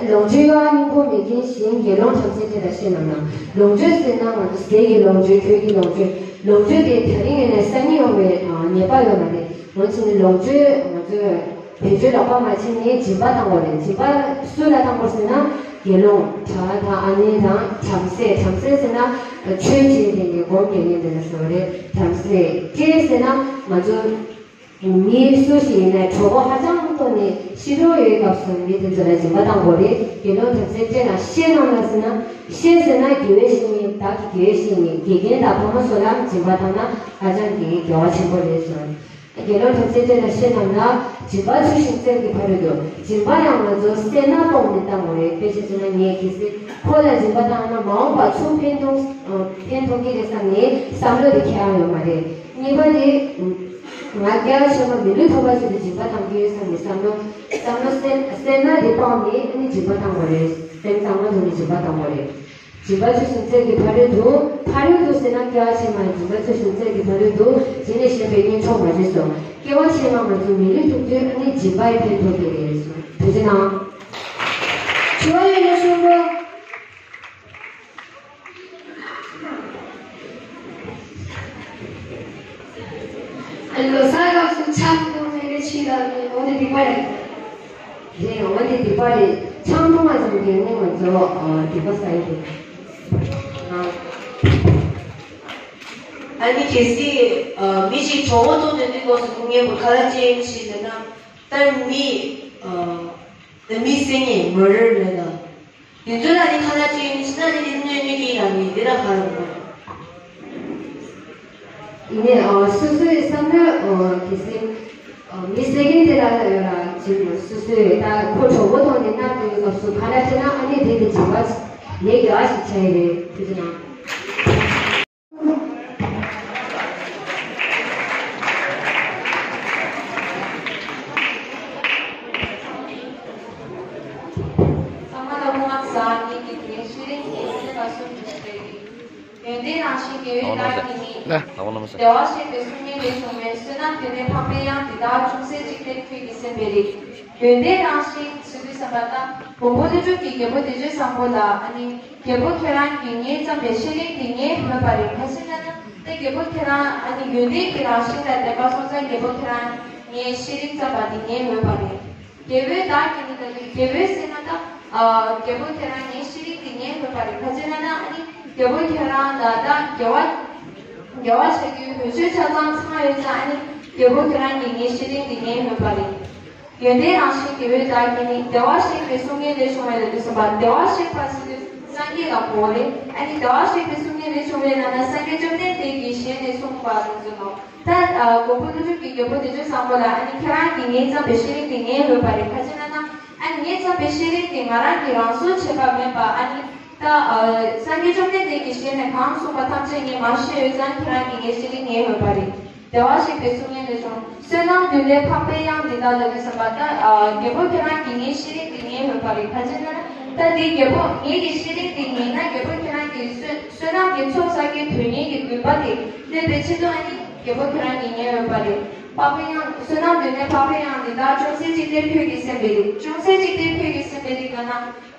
ལོངས་སྤྱོད་གཡོ་བ་སྙིང་པོ་མེད་མཁན་ཞིང་། དགེ་སློང་བྲམ་ཟེ་དེ་ལ་བཤད་རྣམས་ལ། ལོངས་སྤྱོད་ཟེར་ན་ང་ཚོ་ཟས་ཀྱི་ལོངས་སྤྱོད། གོས་ཀྱི་ལོངས་སྤྱོད། ལོངས་སྤྱོད་དེ་དེ་རིང་ཡིན་ནའི་སང་ཉིན་ཡོང་བའི་ཉེས་པ་ཡོད་མ་རེད། འོན་ཀྱང་ལོངས་སྤྱོད་ང་ཚོས་བེད་སྤྱོད་ལོག་པ་མ་བྱས་ནས་སྦྱིན་པ་བཏང་དགོས་རེད། སྦྱིན་པ་སུ་ལ་བཏང་དགོས་ཟེར་ན། དགེ་སློང་གྲྭ་དང་། ཨ་ནི་དང་། བྲམ་ཟེ། བྲམ་ཟེ་ཟེར་ན་ཆོས་བྱེད་མཁན་གྱི་སྒོམ་རྒྱག་མཁན་དེ་ལ་ཟེར་བ་རེད། བྲམ་ཟེ། སྤྲེལ་ཟེར་ན་ང་ཚོ་མི་སུ་ཞིག་ཡིན་ནའི་གྲོད་ཁོག་ཧ་ཅང་ལྟོགས་ནས་ཤི་འགྲོ་ཡོད་སྐབས་སུ་མི་དེ་ཚོ་ལ་སྦྱིན་པ་བཏང་དགོས་རེད། དགེ་སློང་བྲམ་ཟེ་སྤྲེལ་ལ་བཤད་རྣམས་ལ་ཟེར་ན། བཤད་ཟེར་ན་དགེ་བའི་བཤེས་གཉེན། བདག་གི་དགེ་བའི་བཤེས་གཉེན། དགེ་རྒན་དང་ཕ་མ་སོགས་ལ་སྦྱིན་པ་བཏང་ན་ཧ་ཅང་གི་དགེ་བ་ཆེན་པོ་རེད་ཟེར། དགེ་སློང་བྲམ་ཟེ་སྤྲེལ་ལ་བཤད་རྣམས་ལ། སྦྱིན་པ་ཚུལ་བཞིན་སྩལ་གྱི་ཕ་རོལ་ཏུ། སྦྱིན་པ་ཡང་ང་ཚོ་སེར་སྣ་སྤོང་ནས་བཏང་དགོས་རེད། དཔེ་ཆ་བྱས་ན་ངས་གལ་སྲིད་ཁོ་ལ་སྦྱིན་པ་བཏང་ན་མ་འོངས་པ་ཚུར་ཕན་ཐོགས། ཕན་ཐོགས་ཀྱི་རེད་བསམ་ནས་བསམ་བློ་དེ་འཁྱེར་ཡ་ཡོད་མ་རེད། གཉིས་པ་དེ། ང་རྒྱལ་ཆེན་པོ་མི་ལུས་ཐོབ་པ་ཞིག་ཏུ་སྦྱིན་པ་བཏང་གི་ཡོད་བསམ་ནས་བསམ་བློ། བསམ་བློ་སེར་སེར་སྣ་དེ་སྤངས་ནས་ཨ་ནི་སྦྱིན་པ་བཏང་དགོས་རེད། སེམས་གཙང་མ་ཐོག་ནས་སྦྱིན་པ་བཏང་དགོས་རེད། སྦྱིན་པ་ཚུལ་བཞིན་སྩལ་གྱི་ཕ་རོལ་ཏུ། ཕ་རོལ་ཏུ་ཟེར་ན་སྐྱེ་བ་ཕྱི་མ་ཡི་སྦྱིན་པ་ཚུལ་བཞིན་སྩལ་གྱི་ཕ་རོལ་ཏུ། སྦྱིན་ནས་གཞན་ཕན་གཉེན་གྲོགས་མ་བྱས་སོ། སྐྱེ་བ་ཕྱི་མ་ང་ཚོ་མི་ལུས་ཐོབ་དུས་ཨ་ནི་སྦྱིན་པ་ཡི་ཕན་ཐོགས་ཀྱི་རེད་གསུངས། ཐུགས་རྗེ་གནང་། དྲི་བ་ཡོད་ན་གསུང་རོགས། ལོ་གསར་སྐབས་སུ་ཆང་འཐུང་ནས་ཕྱི་ལ་འོ་དེ་སྡིག་པ་རེད། རེད། འོ་དེ་སྡིག་པ་རེད། ཆང་འཐུང་བ་ཙམ་གྱིས་ནི་ང་ཚོ་སྡིག་པ་བསགས་ཡི་རེད། ཨ་ནི་གལ་སྲིད་མི་ཞིག་གྲོད་ཁོག་ལྟོགས་དོན་དུས་སྐབས་སུ་འཐུང་མཁན་པོ་ཁ་ལག་ཅི་ཡིན་ཞིག་ཟེར་ན། ད་མི་མི་སེར་སྐྱེས་མི་རེ་རེ་ལ། དེ་ཚོ་ལ་ནི་ཁ་ལག་ཅི་ཡིན་ཞེ་ན་ནི་དེ་སྣོད་སྣོད་ཀྱི་ཡིན་ལ་ནི་དེ་ལ་ཁ་ལག་མ། ཡིན་ནའི་སོ་སོའི་བསམ་བློ་གལ་སྲིད་མི་སེར་སྐྱེས་དེ་ལ་ཡོད་ལ་ཅིག་སོ་སོའི་ད་ཁོ་གྲོད་ཁོག་ལྟོགས་ནས་མནར་བསྡད་ཡོད་སྐབས་སུ་ཁ་ལག་སྤྲད་ན་ཨ་ནི་དེ་དེ་བྱེད་པ་ལས་དགེ་བ་ཞིག་ཆགས་ཡི་རེད། ཐུགས་རྗེ་གནང་། ཚང་མ་ལ་སྐུ་ཁམས་བཟང་། ངེད་ཀྱི་དེ་རིང་ཤེས་རིག་གི་སློབ་ཚན་ཁག་གསུམ་བྱུང་བ་རེད། ཡོན་ཏན་རང་བཞིན་དགེ་བའི་བདག་ཉིད་ནི། བདེ་བར་གཤེགས་པའི་གསུང་སྙན་ལས་བྱུང་བའི། བསོད་ནམས་དེ་ནི་འཕགས་པའི་གཡང་། དེ་དག་ཅུང་ཟད་གཅིག་སྟེ་ཁྱོད་ཀྱི་སེམས་དཔའི་རིགས། ཡོན་ཏན་རང་བཞིན་ཟེར་དུས་ཙམ་པ་ད་མགོན་པོ་ཀླུ་སྒྲུབ་ཀྱིས་རྒྱལ་པོ་བདེ་སྤྱོད་བཟང་པོ་ལ་ཨ་ནི། རྒྱལ་པོ་ཁྱེད་རང་གིས་ངའི་བརྩམས་པའི་ཤེས་རིག་འདི་ངས་འོས་པ་རེད། ག་ཅི་ན་ན་ད་རྒྱལ་པོ་ཁྱེད་རང་ཨ་ནི་ཡོན་ཏན་གྱི་རང་བཞིན་དང་ལྡན་པ་སོང་ཙང་རྒྱལ་པོ་ཁྱེད་རང་ངའི་ཤེས་རིག་བརྩམས་པ་འདི་ངས་འོས་པ་རེད། དགེ་བའི་བདག་ཉིད་ནི་ད་དགེ་བའི་ཟེར་ན་ད་ཨ་རྒྱལ་པོ་ཁྱེད་རང་ངའི་ཤེས་རིག་འདི་ངས་འོས་པ་རེད། ག་ཅི་ན་ན་ཨ་ནི་རྒྱལ་པོ་ཁྱེད་རང་ལ་ད་དགེ་བ་དགེ་བ་བྱ་རྒྱུའི་འོས་ཆོས་ཆ་ཚང་ཚང་ཡོད་ཙང་ཨ་ནི་རྒྱལ་པོ་ཁྱེད་རང་གིས་ངའི་ཤེས་རིག་འདི་ངས་འོས་པ་རེད། ཡོན་ཏན་རང་བཞིན་གྱི་འོད་དག་གིས་ནི། བདེ་བར་གཤེགས་པའི་གསུང་སྙན་ལས་བྱུང་བའི་ལ་དུ་གསུངས་པ། བདེ་བར་གཤེགས་པ་ཟེར་དུས་སངས་རྒྱས་ལ་གོ་བ་རེད། ཨ་ནི་བདེ་བར་གཤེགས་པའི་གསུང་སྙན་ལས་བྱུང་བའི་ལ་ན་སངས་རྒྱས་བཅོམ་ལྡན་འདས་ཀྱི་ཞལ་ནས་གསུངས་པ་ལ་ཟེར་ནོ། ད་ཨ་མགོན་པོ་ཀླུ་སྒྲུབ་ཀྱི་རྒྱལ་པོ་བདེ་སྤྱོད་བཟང་པོ་ལ། ཨ་ནི་ཁྱེད་རང་གིས་ངའི་བརྩམས་པའི་ཤེས་རིག་འདི་ངས་འོས་པ་རེད། ག་ཅི་ན་ན་ཨ་ནི་ངས་བརྩམས་པའི་ཤེས་རིག་འདི་ང་རང་གིས་རང་བཟོ་བྱས་པ་མེད་པ། ཨ་ནི་ད་ཨ་སངས་རྒྱས་བཅོམ་ལྡན་འདས་ཀྱི་ཞལ་ནས་གང་གསུངས་པ་ཐམས་ཅད་ངས་མ་ཤེས་ཡོད་ཙང་ཁྱེད་རང་གིས་ངའི་ཤེས་རིག་ངས་འོས་པ་རེད། བདེ་བར་གཤེགས་པའི་གསུང་སྙན་ལས་བྱུང་། བསོད་ནམས་འདུན་ལས་འཕགས་པའི་དབྱངས་འདི་དག་ལ་དུས་བསམ་པ། ད་ཨ་རྒྱལ་པོ་ཁྱེད་རང་གིས་ངའི་ཤེས་རིག་འདི་ངས་འོས་པ་རེད། ག་ཅི་ན་ན་ད་འདི་རྒྱལ་པོ་ངེད་ཀྱི་ཤེས་རིག་འདི་ངེས་ན་རྒྱལ་པོ་ཁྱེད་རང་གིས་བསོད་བསོད་ནམས་ཀྱི་ཚོགས་བསགས་ཀྱི་དོན་གཉེར་གྱི་དགོས་པ་དེ་གནས་པའི་ཆེད་དུ། ཨ་ནི་རྒྱལ་པོ་ཁྱེད་རང་གིས་ངས་འོས་པ་རེད། འཕགས་པའི་དབྱངས། བསོད་ནམས་འདུན་ལས་འཕགས་པའི་དབྱངས་འདི་དག་ཅུང་ཟད་ཅིག་སྟེ་ཁྱོད་ཀྱི་སེམས་པའི་རིགས། ཅུང་ཟད་ཅིག་སྟེ་ཁྱོད་ཀྱི་སེམས་པའི་རིགས་ལ་ན།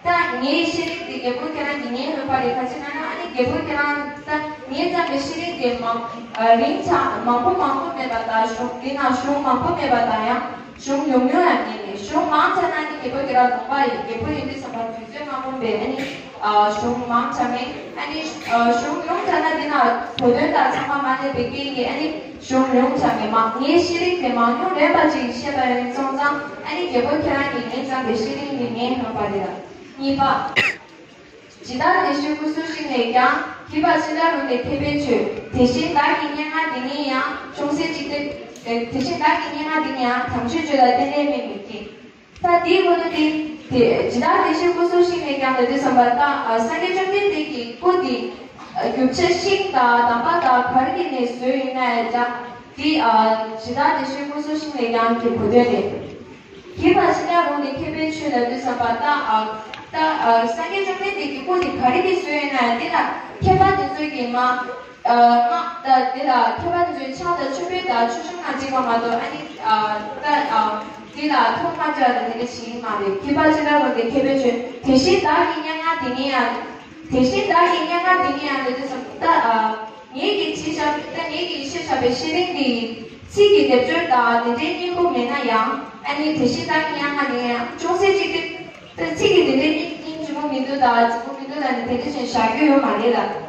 ད་ངའི་ཤེས་རིག་འདི་རྒྱལ་པོ་ཁྱེད་རང་གིས་ངས་འོས་པ་རེད། ག་ཅི་ན་ན་ཨ་ནི་རྒྱལ་པོ་ཁྱེད་རང་ད་ངས་བརྩམས་པའི་ཤེས་རིག་འདི་མང་ཨ་རིང་ཆ་མང་པོ་མང་པོ་མེད་པ་དང་། གཞུང་འདི་ན་གཞུང་མང་པོ་མེད་པ་དང་། ཡང་གཞུང་ཉུང་ཉུང་ཡང་མེད་ནས། གཞུང་མང་ཆ་ན་ནི་རྒྱལ་པོ་ཁྱེད་རང་ལུང་པ་ཡིན། རྒྱལ་པོ་ཡིན་དུས་ཙམ་པ་དུས་ཚོད་མང་པོ་མེད། ཨ་ནི་ཨ་གཞུང་མང་ཆ་མེད། ཨ་ནི་ཨ་གཞུང་ཉུང་ཆ་ན་འདི་ན་གོ་དོན་དང་ཚང་མ་མ་གནས་པའི་རྐྱེན་གྱིས། ཨ་ནི་གཞུང་ཉུང་ཆ་མེད། མ་ངའི་ཤེས་རིག་དེ་མང་ཉུང་ལོན་པ་ཅིག་ཤེས་པ་ཡིན་སོང་ཙང་། ཨ་ནི་རྒྱལ་པོ་ཁྱེད་རང་གིས་ངས་བརྩམས་པའི་ཤེས་རིག་འདི་ངས་འོས་པ་རེད་ལ། གཉིས་པ། ཇི་ལྟར་བདེ་གཤེགས་སྐུ་གསུང་ཞིང་ལས་ཀྱང་། བགྱིས་པ་ཅི་འདྲ་རུང་སྟེ་མཁས་པས་ཆོས། དེ་བཞིན་བདག་གི་སྙན་ངག་འདི་ཉིད་ཡང་། ཅུང་ཟད་ཅིག་སྟེ། དེ་བཞིན་བདག་གི་སྙན་ངག་འདི་ཉིད་ཡང་། དམ་ཆོས་བརྗོད་ལ་གཏན་ནས་དམིགས་མི་བགྱིད། ད་དེའི་སྐོར་དུ་དེ་དེ་ཇི་ལྟར་བདེ་གཤེགས་སྐུ་གསུང་ཞིང་ལས་ཀྱང་ལ་དུས་བསམ་པ། ད་ཨ་སངས་རྒྱས་བཅོམ་ལྡན་འདས་ཀྱི་སྐུ་དེ་ཨ་རྒྱུ་ཆ་ཤིང་དང་འདམ་བག་དང་ག་རེ་གིས་ནས་བཟོས་ཡིན་ན་ཡང་འདྲ། དེ་ཨ་ཇི་ལྟར་བདེ་གཤེགས་སྐུ་གསུང་ཞིང་ལས་ཀྱང་གི་གོ་དོན་རེད། བགྱིས་པ་ཅི་འདྲ་རུང་སྟེ་མཁས་པས་ཆོས་ལ་དུས་བསམ་པ། ད་ཨ་ད་ཨ་སངས་རྒྱས་བཅོམ་ལྡན་འདས་ཀྱི་སྐུ་དེ་ག་རེ་གིས་བཟོས་ཡིན་ན་ཡང་དེ་ལ་མཁས་པ་དེ་ཚོས་ཀྱིས་མ། ཨ་སྔགས་དང་དེ་ལ་མཁས་པ་དེ་ཚོའི་ཕྱག་དང་མཆོད་པའི་དང་ཆོས་སྐྱོང་དང་བཅས་པ་མ་གཏོགས། ཨ་ནི་ཨ་ད་ཨ་དེ་ལ་ཐོག་མ་བཅར་ཏེ་དེ་འདྲ་བྱེད་ཀྱི་མ་རེད། བགྱིས་པ་ཅི་འདྲ་རུང་སྟེ་མཁས་པས་ཆོས། དེ་བཞིན་བདག་གི་སྙན་ངག་འདི་ཉིད་ཡང་། དེ་བཞིན་བདག་གི་སྙན་ངག་འདི་ཉིད་ཡང་ལ་དུས་བསམ། ད་ཨ་ངེད་ཀྱིས་བྲིས་བཞག་ད་ངེད་ཀྱིས་བཤད་བཞག་པའི་ཤེས་རིག་འདི་ཚིག་གི་སྡེབ་སྦྱོར་དང་དེ་འདྲའི་སྙིང་པོ་མེད་ན་ཡང་། ཨ་ནི་དེ་བཞིན་བདག་གི་སྙན་ངག་འདི་ཉིད་ཡང་ཅུང་ཟད་ཅིག་སྟེ། ད་ཚིག་གི་དེ་འདྲའི་སྙིང་སྙིང་རྗེ་མོ་མི་འདུག་ད་རྫིག་པོ་མི་འདུག་ལབ་ནས་དེ་འདྲ་བྱས་བཞག་རྒྱུ་ཡོད་མ་རེད་ལ།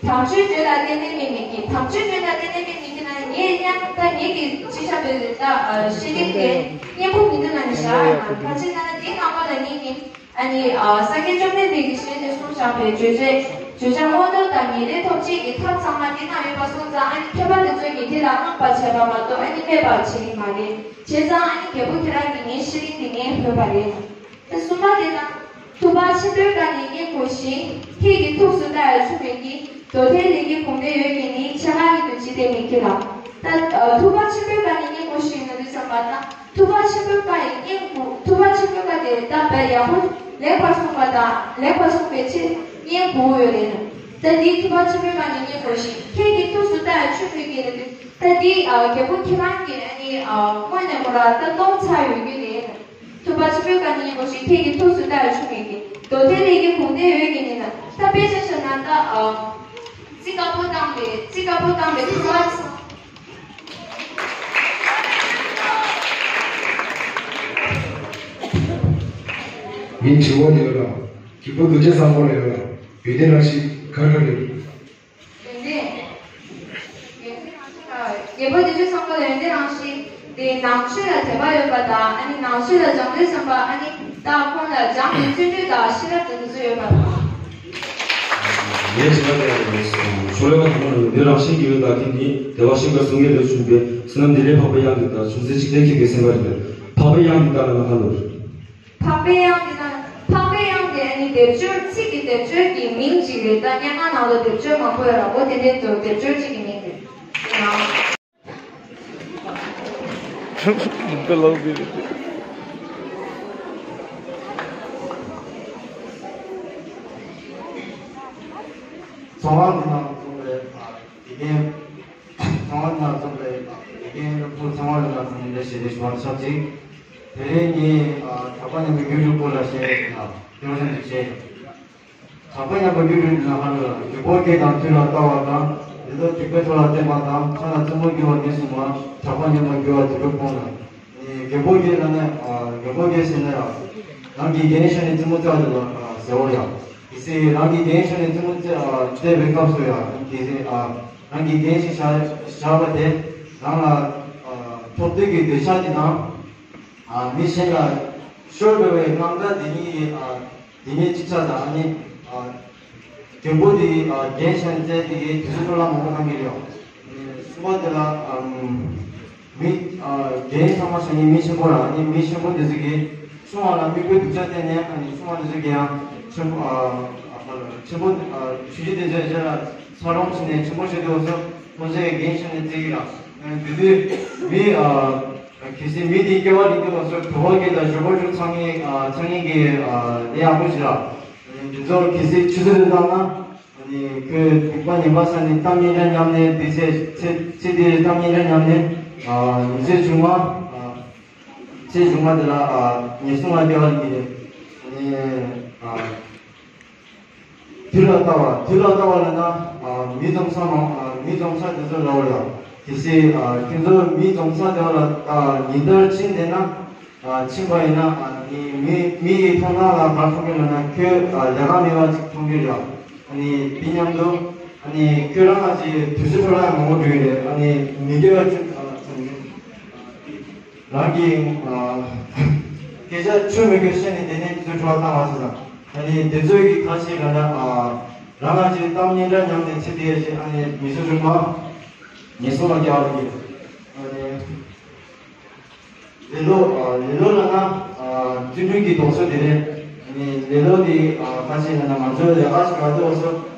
དམ་ཆོས་བརྗོད་ལ་གཏན་ནས་དམིགས་མི་བགྱིད། དམ་ཆོས་བརྗོད་ལ་གཏན་ནས་དམིགས་མི་བགྱིད་ན་ངས་སྙན་ད་ངེད་ཀྱིས་བྲིས་བཞག་པའི་ད་ཤེས་རིག་དེ་སྙིང་པོ་མི་འདུག་ལབ་ནས་བཞག་ཡོད་མ་རེད། ག་ཅི་ན་ན་དེའི་ནང་པ་ལ་ངེད་ཀྱིས་ཨ་ནི་ཨ་སངས་རྒྱས་བཅོམ་ལྡན་འདས་ཀྱི་ཞལ་ནས་གསུངས་བཞག་པའི་བརྗོད་བྱ་བརྗོད་བྱ་མངོན་མཐོ་དང་ཉེ་ལས་ཐོབ་བྱེད་ཀྱི་ཐབས་ཚང་མ་དེ་ན་ཡོད་པ་སོང་ཙང་། ཨ་ནི་མཁས་པ་དེ་ཚོས་ཀྱིས་དེ་ལ་བསྔགས་པར་བྱེད་པ་མ་གཏོགས་ཨ་ནི་སྨད་པར་བྱེད་ཀྱི་མ་རེད། བྱས་ཙང་ཨ་ནི་རྒྱལ་པོ་ཁྱེད་རང་གིས་ངའི་ཤེས་རིག་འདི་ངས་འོས་པ་རེད། གསུམ་པ་དེ་ལ། ཐུབ་པ་ཆེན་པོའི་བཀའ་ནི་སྙན་ཁུག་ཅིང་། ཁྱེད་ཀྱི་ཐུགས་སུ་བལྟ་ཡང་ཆུད་མི་བགྱིད། མདོ་སྡེ་ལས་ཀྱི་དགོངས་པའི་འོད་ཀྱིས་ནི། འཆད་ཁ་ཉིད་དུ་ཇི་སྟེ་མི་བགྱིད་ལ། ད་ཐུབ་པ་ཆེན་པོའི་བཀའ་ནི་སྙན་ཁུག་ཅིང་ལ་དུས་བསམ་པ་དང་། ཐུབ་པ་ཆེན་པོའི་བཀའ་ཡི་སྙན་ཁུག་ཐུབ་པ་ཆེན་པོའི་བཀའ་དེ་ད་བས་ཡག་པོ་ལེགས་པར་གསུངས་པ་དང་ལེགས་པར་གསུངས་པའི་ཕྱིར་སྙན་ཁུག་ཡོད་རེད། ད་འདིའི་ཐུབ་པ་ཆེན་པོའི་བཀའ་ནི་སྙན་ཁུག་ཅིང་། ཁྱེད་ཀྱི་ཐུགས་སུ་བལྟ་ཡང་ཆུད་མི་བགྱིད་ལ་དུས། ད་འདི་རྒྱལ་པོ་ཁྱེད་རང་གིས་ཨ་ནི་སྔོན་ནས་མོ་ར་ད་གཏོང་ཚར་ཡོད་ཀྱི་རེད། ཐུབ་པ་ཆེན་པོའི་བཀའ་ནི་སྙན་ཁུག་ཅིང་། ཁྱེད་ཀྱི་ཐུགས་སུ་བལྟ་ཡང་ཆུད་མི་བགྱིད། མདོ་སྡེ་ལས་ཀྱི་དགོངས་པའི་འོད་ཀྱིས་ནི་ལ། ད་དཔེ་ཆ་བཞག་ན་ད་ཨ་རྩིས་དཀར་པོ་བཏང་བའི་རྩིས་དཀར་པོ་བཏང་བའི་ཐུབ་པ། ཡིན་དྲི་བ་ལས་ལ། རྒྱུད་པ་རྡོ་རྗེ་བཟང་པོ་ལས་ལ། ཡོན་ཏན་རང་བཞིན་ག་རེ་རེད། ཡོན་ཏན། ཡོན་ཏན་རང་བཞིན་ལ། རྒྱལ་པོ་བདེ་སྤྱོད་བཟང་པོ་ལ་ཡོན་ཏན་རང་བཞིན་དེ་ནང་ཆོས་ལ་དད་པ་ཡོད་པ་དང་། ཨ་ནི་ནང་ཆོས་ལ་སྦྱང་དུས་བསམ་པ། ཨ་ནི་ད་ཁོང་ལ་སྦྱངས་པའི་བརྩོན་འགྲུས་དང་ཤེས་རབ་དེ་ཚོ་ཡོད་པ་དང་། ངས་དྲི་བ་དེ་ཡང་ཡོད་སོང་། ཕྱོགས་ལས་པ་དང་པོ་ནི་ཡོན་ཏན་རང་བཞིན་གྱི་འོད་དག་གིས་ནི། བདེ་བར་གཤེགས་པའི་གསུང་སྙན་ལས་བྱུང་བའི། བསོད་ནམས་འདི་ལས་འཕགས་པའི་དབྱངས་འདི་དག་ཅུང་ཟད་ཅིག་སྟེ་ཁྱེད་ཀྱི་སེམས་པ་རེད། འཕགས་པའི་དབྱངས་འདི་དག་ལ་ན་ཧ་ལོ། འཕགས་པའི་དབྱངས་དེ་དང་། འཕགས་པའི་དབྱངས་དེ་ཨ་ནི་སྡེབ་སྦྱོར། ཚིག་གི་སྡེབ་སྦྱོར་གྱི་མིང་ཅིག་རེད། ད་སྙན་ངག་ནང་ལ་སྡེབ་སྦྱོར་མང་པོ་ཡོད་ར། འོ་དེ་འདྲའི་ཚོ་སྡེབ་སྦྱོར་གཅིག་གི་མིང་རེད། ཡང་། འདི་ལོག་པའི་རེད། ཚོང་དབང་དེ་དང་གསུངས་པའི་དགེ་རྒན། ཚོང་དབང་དེ་དང་གསུངས་པའི་དགེ་རྒན་སློབ་ཕྲུག་ཚོང་དབང་དེ་དང་གསུངས་པའི་ལས་བྱེད་ལས་ཞུ་བར་ཆབས་ཅིག་དེ་རིང་ངས་གྲགས་པ་ཉམས་པའི་རྒྱུད་སྐོར་ལ་བཤད་ཡོད་ན་ཐོས་བསམ་ཅིག་བྱས། གྲགས་པ་ཉམས་པའི་རྒྱུད་ལ་ཧ་ལ་ལ་རྒྱུ་སྐོར་སྐད་དང་དུས་ལ་ལྟ་བ་དང་། འདི་དག་རིགས་པའི་ཐོག་ལ་བསྟན་པ་དང་། ཁ་ལ་རྩེ་མོ་རྒྱུ་བ་ངེས་གསུངས་པ། གྲགས་པ་ཉམས་པ་རྒྱུ་བ་དུས་འགྲོ་སྤོང་ལ། རྒྱུ་སྐོར་སྐད་ལ་ནི་རྒྱུ་སྐོར་སྐད་ཟེར་ན་ཡང་། རང་གི་རྒན་ཤ་ནི་རྩེ་མོ་རྩེ་བ་དེ་ལ་ཟེར་བ་ཡང་། གལ་སྲིད་རང་གི་རྒན་ཤ་ནི་རྩེ་མོ་རྩེ་བའི་སྐབས་སུ་ཡང་། གལ་སྲིད་རང་གི་རྒན་ཤ་བཞག་པ་དེ་རང་ལ་ཐོབ་འདོད་ཀྱི་འདོད་ཆགས་ཀྱི་དང་། ཨ་མི་གཞན་ལ་ཤོར་འགྲོ་བའི་དངངས་སྐྲག་དེ་ཉིད་ཀྱིས་ཨ་དེ་ཉིད་ཅིག་ཆགས་དང་ཨ་ནི་ཨ་མགྲོན་པོ་དེ་ཨ་རྒན་གཞན་བཙལ་དེ་གའི་དུས་ཚོད་འཕྲོ་བརླག་མང་པོ་གནང་གི་རེད། གསུམ་པ་དེ་ལ་ཨམ་མི་ཨ་རྒན་ཚང་མ་བྱས་ནས་མི་ཆེན་པོ་ལ་ཨ་ནི་མི་ཆེན་པོ་དེ་ཚོ་གིས་སྲུང་བ་ལ་མི་དགོས་སྡུག་ཅག་བསྟན་ནས་ཨ་ནི་སྲུང་བ་དེ་ཚོ་གིས་ཡང་ཆེན་པོ་ཨ་ཨ་ཆེན་པོ་ཨ་ཆུ་བཞི་དེ་ཚོའི་རྗེས་ལ་འཚར་ལོངས་བྱས་ནས་ཆེན་པོ་བྱས་དུས་སོ་ཁོང་ཚོས་རྒན་བྱས་ནས་བཙལ་གི་ལ་དེ་དུས་མི་ཨ། གལ་སྲིད་མི་དེའི་སྐྱེ་བ་རིང་པོ་ལ་སོགས་དུ་བ་གི་དང་ཞོགས་པ་ཅུང་ཚང་ངེ་ཚང་ངེ་གི་ལས་ཡག་པོ་ཞིག་ལ། འདི་ཚོ་གལ་སྲིད་ཆུ་ཚོད་དུ་བཏང་ན། ཁོས་སྡིག་པ་ངན་པ་བསགས་ནས་གཏམ་སྙན་གྲགས་ཉམས་ནས་འདི་ཚེ་ཚེ་ཚེ་འདིའི་གཏམ་སྙན་གྲགས་ཉམས་ནས། ཉི་ཚེ་གཞུག་མ། ཚེ་གཞུག་མ་དེ་ལ་ངན་སོང་ལ་སྐྱེ་བ་ལེན་གི་རེད། དུས་ལ་ལྟ་བ། དུས་ལ་ལྟ་བ་ལབ་ན། མི་འཛོམས་ས་མང་། མི་འཛོམས་ས་དེ་ཚོ་ལ་འོ་ཡ། གལ་སྲིད་ཁྱེད་ཚོ་མི་འཛོམས་ས་དེ་བ་ལ་ཉིན་ལྟར་ཕྱིན་བསྡད་ན། ཕྱིན་པ་ཡིན་ན། མི་མི་ཡི་མཐོང་སྣང་ལ་ག་མཐོང་གི་ལབ་ན་ཁྱོད་ལས་ཀ་མེད་པ་ཅིག་མཐོང་གི་རེད། དེ་མཉམ་དུ་ཁྱོད་རང་ལ་ཅིག་དུས་ཚོད་འཕྲོ་བརླག་མང་པོ་འགྲོ་གི་རེད། མི་འདོད་པ་ཅིག་རང་གི་སྐད་ཆ་ཆོ་མི་དགོས་བཤད་ནས་དེ་ནས་དུས་ཚོད་འཕྲོ་བརླག་བཏང་བ་ཟེར་ན། ཨ་ནི་དེ་ཚོའི་གི་ཁ་ཤས་ལ་ན་རང་ང་ཅིག་གཏམ་སྙན་གྲགས་ཉམས་ནས་ཚེ་འདིའི་ཞིག་ཨ་ནི་མི་ཚེ་རིང་མ་ངན་སོང་ལ་སྐྱེ་བ་ལེན་གི་རེད། ཨ་ནི་ལེ་ལོ་ལེ་ལོ་ལ་ན་བརྩོན་འགྲུས་ཀྱི་དོགས་ཟོན་དེ་རེད། ཨ་ནི་ལེ་ལོ་དེ་ཁ་ཤས་ལ་ན་ང་ཚོའི་ལས་ཀ་ཞིག་ག་ཚོད་སོ་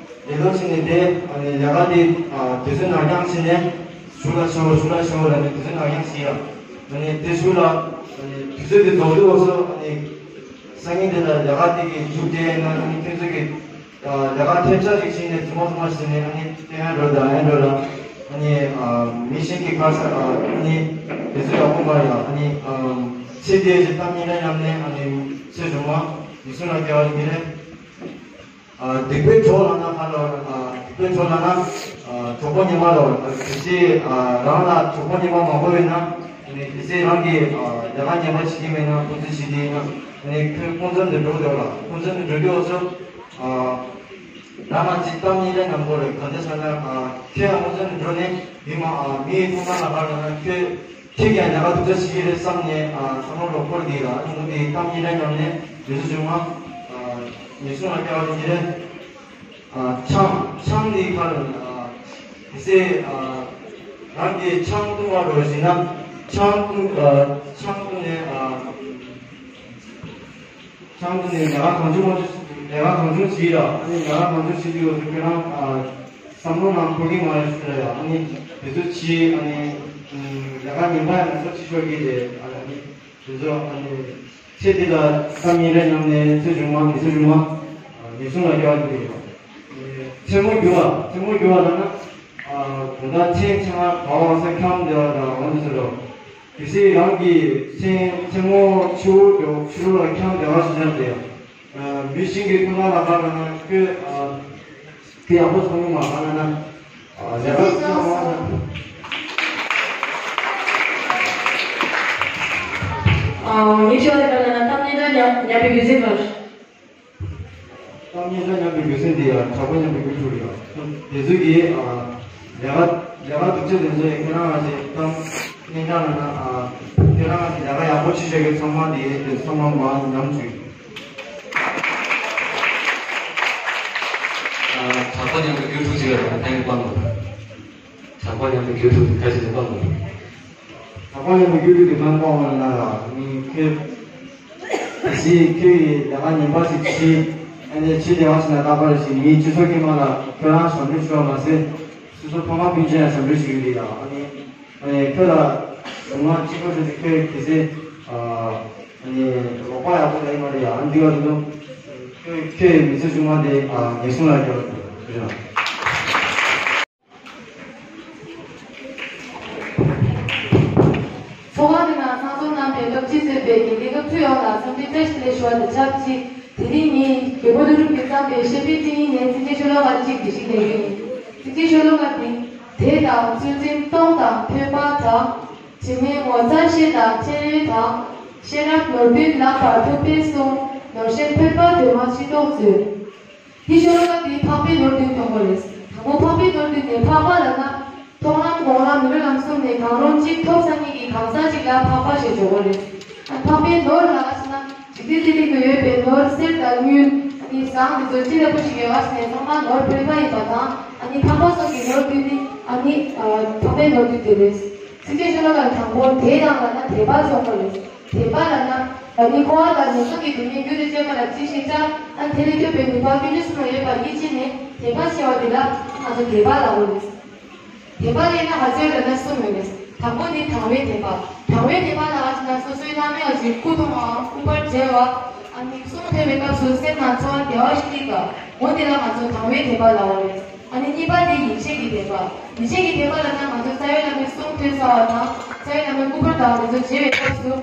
ལེ་ལོ་ཕྱིན་ནས་དེ་ཨ་ནི་ལས་ཀ་དེ་དུས་ཚོད་ནར་འགྱངས་ཕྱིན་ནས། ཞུ་ལ་ཞུ་ཞུ་ལ་ཞུ་ལ་ནི་དུས་ཚོད་ནར་འགྱངས་ཤིག་ཡ། ཨ་ནི་དེ་ཞུ་ལ་ཨ་ནི་དུས་ཚོད་དེ་རྫོགས་དུས་འོ་སོ་ཨ་ནི་སང་ཉིན་དེ་ལ་ལས་ཀ་དེ་གི་མཇུག་དེ་ན་ཨ་ནི་ཁྱེད་ཚོ་གི་ལས་ཀ་ཐེབས་ཆག་ཅིག་བྱས་ནས་ཐུ་མ་ཐུ་མ་བྱས་ནས་ཨ་ནི་དེ་ཡང་འགྲོ་དང་ཡང་འགྲོ་ལ་ཨ་ནི་མི་གཞན་གྱི་ཁ་ས་ཨ་ནི་དེ་ཚོ་ཡག་པོ་མ་ཡ། ཨ་ནི་ཚེ་འདིའི་གཏམ་སྙན་གྲགས་ཉམས་ནས་ཨ་ནི་ཚེ་རྗེས་མ་ཉེན་སྲུང་ལ་སྐྱེ་བ་ཡིན་གྱི་རེད། སྡིག་པའི་གྲོགས་ལབ་ན་ག་ལ། སྡིག་པའི་གྲོགས་ལབ་ན་གྲོགས་པོ་ཉེ་མ་ལ། གལ་སྲིད་རང་ལ་གྲོགས་པོ་ཉེ་མ་མང་པོ་ཡོད་ན། གལ་སྲིད་རང་གིས་ལས་ཀ་ངན་པ་བྱེད་ཀྱི་མེད་ན་ཁོང་ཚོས་བྱེད་ཀྱི་ཡིན་ན། ཁོང་ཚོ་འདི་འགྲོ་འདོད་ལ་ཁོང་ཚོ་འདི་འགྲོ་རྒྱུ་འོ་ཚོ། རང་ལ་ཅིག་གཏམ་སྙན་གྲགས་ཉམས་དགོས་རེད། ག་འདྲ་ཟེར་ན་ཁྱོད་ཁོང་ཚོ་འདི་འགྲོ་ནས་མི་མ་མི་ཡི་ཐོག་མ་ལ་ག་ལ་ན་ཁྱོད། ཁྱེད་ཀྱང་ལས་ཀ་སྡུག་ཅག་བྱེད་ཀྱི་རེད་བསམ་ནས་བསམ་བློ་ལོག་འཁོར་གྱི་ལ་ཨ་ནི་དེ་གཏམ་སྙན་གྲགས་ཉམས་ནས་ལུས་སུ་བྱུང་བ། ཉེན་སྲུང་ལ་སྐྱེ་བ་ལེན་གྱི་རེད། ཆང་ཆང་འདི་ཁར་དེ་སེ་རང་གིས་ཆང་བཏུང་བ་རོ་བཞིན་ན་ཆང་བཏུང་ཆང་བཏུང་ནས། ཆང་དུ་ནས་ལས་ཀ་གང་བྱུང་མ་བྱུང་ལས་ཀ་གང་བྱུང་བྱེད་ལ་ཨ་ནི་ལས་ཀ་གང་བྱུང་བྱེད་དུས་ཁྱོད་རང་བསམ་བློ་ནང་འཁོར་གྱི་མ་རེད་ཞུ་ལ་ཡ། ཨ་ནི་དེ་ཚོ་བྱེད་ཨ་ནི་ལས་ཀ་ངན་པ་ཡང་ཚོ་བྱེད་ཆོག་གི་རེད། ཨ་ནི་དེ་ཚོ་ཨ་ནི་ཚེ་འདི་ལ་བསམ་ཉིན་རེ་ཉམས་ནས་ཚེ་གཞུག་མ་མི་ཚེ་གཞུག་མ་ཉེན་སྲུང་ལ་སྐྱེ་བ་འདི་རེད། མཚན་མོ་རྒྱུ་བ་མཚན་མོ་རྒྱུ་བ་ལབ་ན་དོན་དག་མཚན་མཚན་མ་བ་བ་ས་འཁྱམ་བདེ་བ་དང་འོ་འདི་ཚོ་རེད། གལ་སྲིད་རང་གི་མཚན་མཚན་མོ་ཕྱི་བོ་འགྲོ་ཕྱི་རོལ་ལ་འཁྱམས་བདེ་བ་ཞིག་ཆགས་ཏེ། མི་གཞན་གྱི་ཐུགས་སྣང་ལ་བབས་པ་ན་ཁྱོད་ཁྱོད་ཡག་པོ་ཚོར་མི་མ་གང་ན་ན་ལས་ཀ་ཚང་མ། ཨ་ངས་ཤོད་ལས་ཀ་ན་ན་གཏམ་སྙན་གྲགས་ཉམས་ཉམས་པའི་རྒྱུ་མཚན་ག་རེ། གཏམ་སྙན་གྲགས་ཉམས་པའི་རྒྱུ་མཚན་དེ་ཡང་གྲགས་པ་ཉམས་པའི་རྒྱུ་ཚུལ་ཡང་དེ་ཚོ་གིས་ལས་ཀ་ལས་ཀ་སྡུག་ཅག་དེ་ཚོ་ཡིན་ཁྱེད་རང་ང་ཞིག་གཏམ་སྙན་གྲགས་ལ་ན་ཁྱེད་རང་ང་ཞིག་ལས་ཀ་ཡག་པོ་བྱེད་ཤེས་ཀྱི་ཚང་མ་དེ་དེ་ཚང་མ་མ་ཉམས་བྱུང་། གྲགས་པ་ཉམས་པའི་རྒྱུ་ཚུལ་ཅིག་ལ་ཕན་གྱི་སྤང་དགོས། གྲགས་པ་ཉམས་པའི་རྒྱུ་ཚུལ་དེ་ཁ་ཅིག་ལ་སྤང་དགོས། གྲགས་པ་ཉམས་པའི་རྒྱུ་ཚུལ་དེ་ཕན་སྤང་བ་ན་ལ་ནི་ཁྱོད། གལ་སྲིད་ཁྱོད་ཀྱིས་ལས་ཀ་ངན་པ་ཞིག་བྱེད། ཨ་ནི་བྱེད་བདེ་བ་ཞིག་ན་རྟག་པར་ཞིག་མིའི་སྤྱི་ཚོགས་ཀྱི་ནང་ལ་ཁྱོད་རང་ཞབས་འདྲེན་ཞུ་བ་མ་ཟད། སོ་སོ་ཕ་མ་སྤུན་མཆེད་ཡང་ཞབས་འདྲེན་ཞུ་གི་རེད་ཡ། ཨ་ནི་ཨ་ནི་ཁྱོད་ལ་གཞུག་མ་གཅིག་པོ་ཞིག་ཁྱོད་གལ་སྲིད་ཨ་ནི་རོགས་པ་ཡག་པོ་ལས་མ་རེད་ཡ། ཨ་འདི་བ་དུ་ཁྱོད་ཁྱོད་མི་ཚེ་གཞུག་མ་དེ་ཨ་ངན་སོང་ལ་སྐྱེལ་བ་དུ་ཞུ་ཡ། ཚོགས་ཁང་འདི་ནང་ཚང་འཛོམས་གནང་བའི་སློབ་སྤྱི་གཙོས་པའི་དགེ་ལས་སྐབས་ཐུག་ཡོངས་ལ་འཚམས་འདྲི་བཀྲ་ཤིས་བདེ་ལེགས་ཞུ་བ་དང་ཆབས་ཅིག་དེ་རིང་ཉིན་རྒྱལ་པོ་ཀླུ་སྒྲུབ་ཀྱིས་བརྩམས་པའི་བཤད་པའི་ཏིང་ངེ་འཛིན་གྱི་ཤོ་ལོ་ཀ་གཅིག་འགྲེལ་བཤད་གནང་གི་ཡིན། གཅིག་གཅིག་ཤོ་ལོ་ཀ་འདི། དད་དང་ཚུལ་འཛིན་སྟོང་དང་ཐོས་པ་དག་དྲི་མེད་ངོ་མཚར་ཤེས་དང་ཁྲེལ་ཡོད་དང་། ཤེས་རབ་ནོར་བུས་ལག་པར་ཐུབ་པས་གསུངས། ནོར་ཤེས་ཐོས་པ་འདོད་མ་ཕྱིར་ལྡོག་མཛོད། འདི་ཤོ་ལོ་ཀ་འདི་འཕགས་པའི་ནོར་བདུན་སྟོན་དགོས་རེད། དང་པོ་འཕགས་པའི་ནོར་བདུན་ནི་འཕགས་པ་ལབ་ན། མཐོང་ལམ་སྒོམ་ལམ་མི་སློབ་ལམ་གསུམ་ནས་གང་རུང་གཅིག་ཐོབ་ཚར་མཁན་གྱི་གང་ཟག་ཅིག་ལ་འཕགས་པ་ཞེས་འཇོག་གི་རེད། འཕགས་པའི་ནོར་ལ་ཟེར་ན། འཇིག་རྟེན་འདི་ལ་ཡོད་པའི་ནོར་གསེར་དང་དངུལ། ཨ་ནི་ཟངས་འདི་ཚོ་ཅི་འདྲ་པོ་ཞིག་ཡོད་པ་ཟེར་ན་ཚང་མ་ནོར་ཕལ་པ་ཡིན་པ་དང་། ཨ་ནི་འཕགས་པ་སོགས་ཀྱི་ནོར་བསྡུས་ནི་ཨ་ནི་འཕགས་པའི་ནོར་བསྡུས་དེ་རེད། ཚིགས་བཅད་ཤོ་ལོ་ཀ་དང་པོ་དད་དང་ལབ་ན་དད་པ་སོགས་པ་རེད། དད་པ་ལབ་ན་ཨ་ནི་འཁོར་བ་དང་ངན་སོང་གི་སྡུག་བསྔལ་རྒྱུ་དང་བཅས་པ་ལ་ཅི་ཞིག་བྱ། ཨ་ནི་དེ་ལས་སྐྱོབ་པའི་ནུས་པ་ཀུན་འདུས་གསུམ་ལ་ཡོད་པར་ཡིད་ཆེས་ནས་དད་པ་བྱ་བ་དེ་ལ་ང་ཚོ་དད་པ་ལབ་དགོས་རེད། དད་པ་ལབ་ན་ག་ཚོད་ལབ་ན་གསུམ་ཡོད་རེད། དང་པོ་ནི་དང་བའི་དད་པ། དང་བའི་དད་པ་ལབ་ཟེར་ན་སོ་སོའི་བླ་མའི་ཨ་ཅེ་སྐུ་མཐོང་བའམ་སྐུ་པར་མཇལ་བ། ཨ་ནི་གསུང་ཐོས་པའི་སྐབས་སུ་སེམས་ནང་ཚོར་བ་བདེ་བ་ཞིག་སླེབས་པ། འོ་དེ་ལ་ང་ཚོ་དང་བའི་དད་པ་ལབ་པ་རེད། ཨ་ནི་གཉིས་པ་དེ་ཡིད་ཆེས་ཀྱི་དད་པ། ཡིད་ཆེས་ཀྱི་དད་པ་ལབ་ན་ང་ཚོ་རྩ་བའི་བླ་མའི་གསུང་ཐོས་ཚར་བ་དང་རྩ་བའི་བླ་མའི་སྐུ་པར་དང་དེ་ཚོ་མཇལ་བའི་སྐབས་སུ།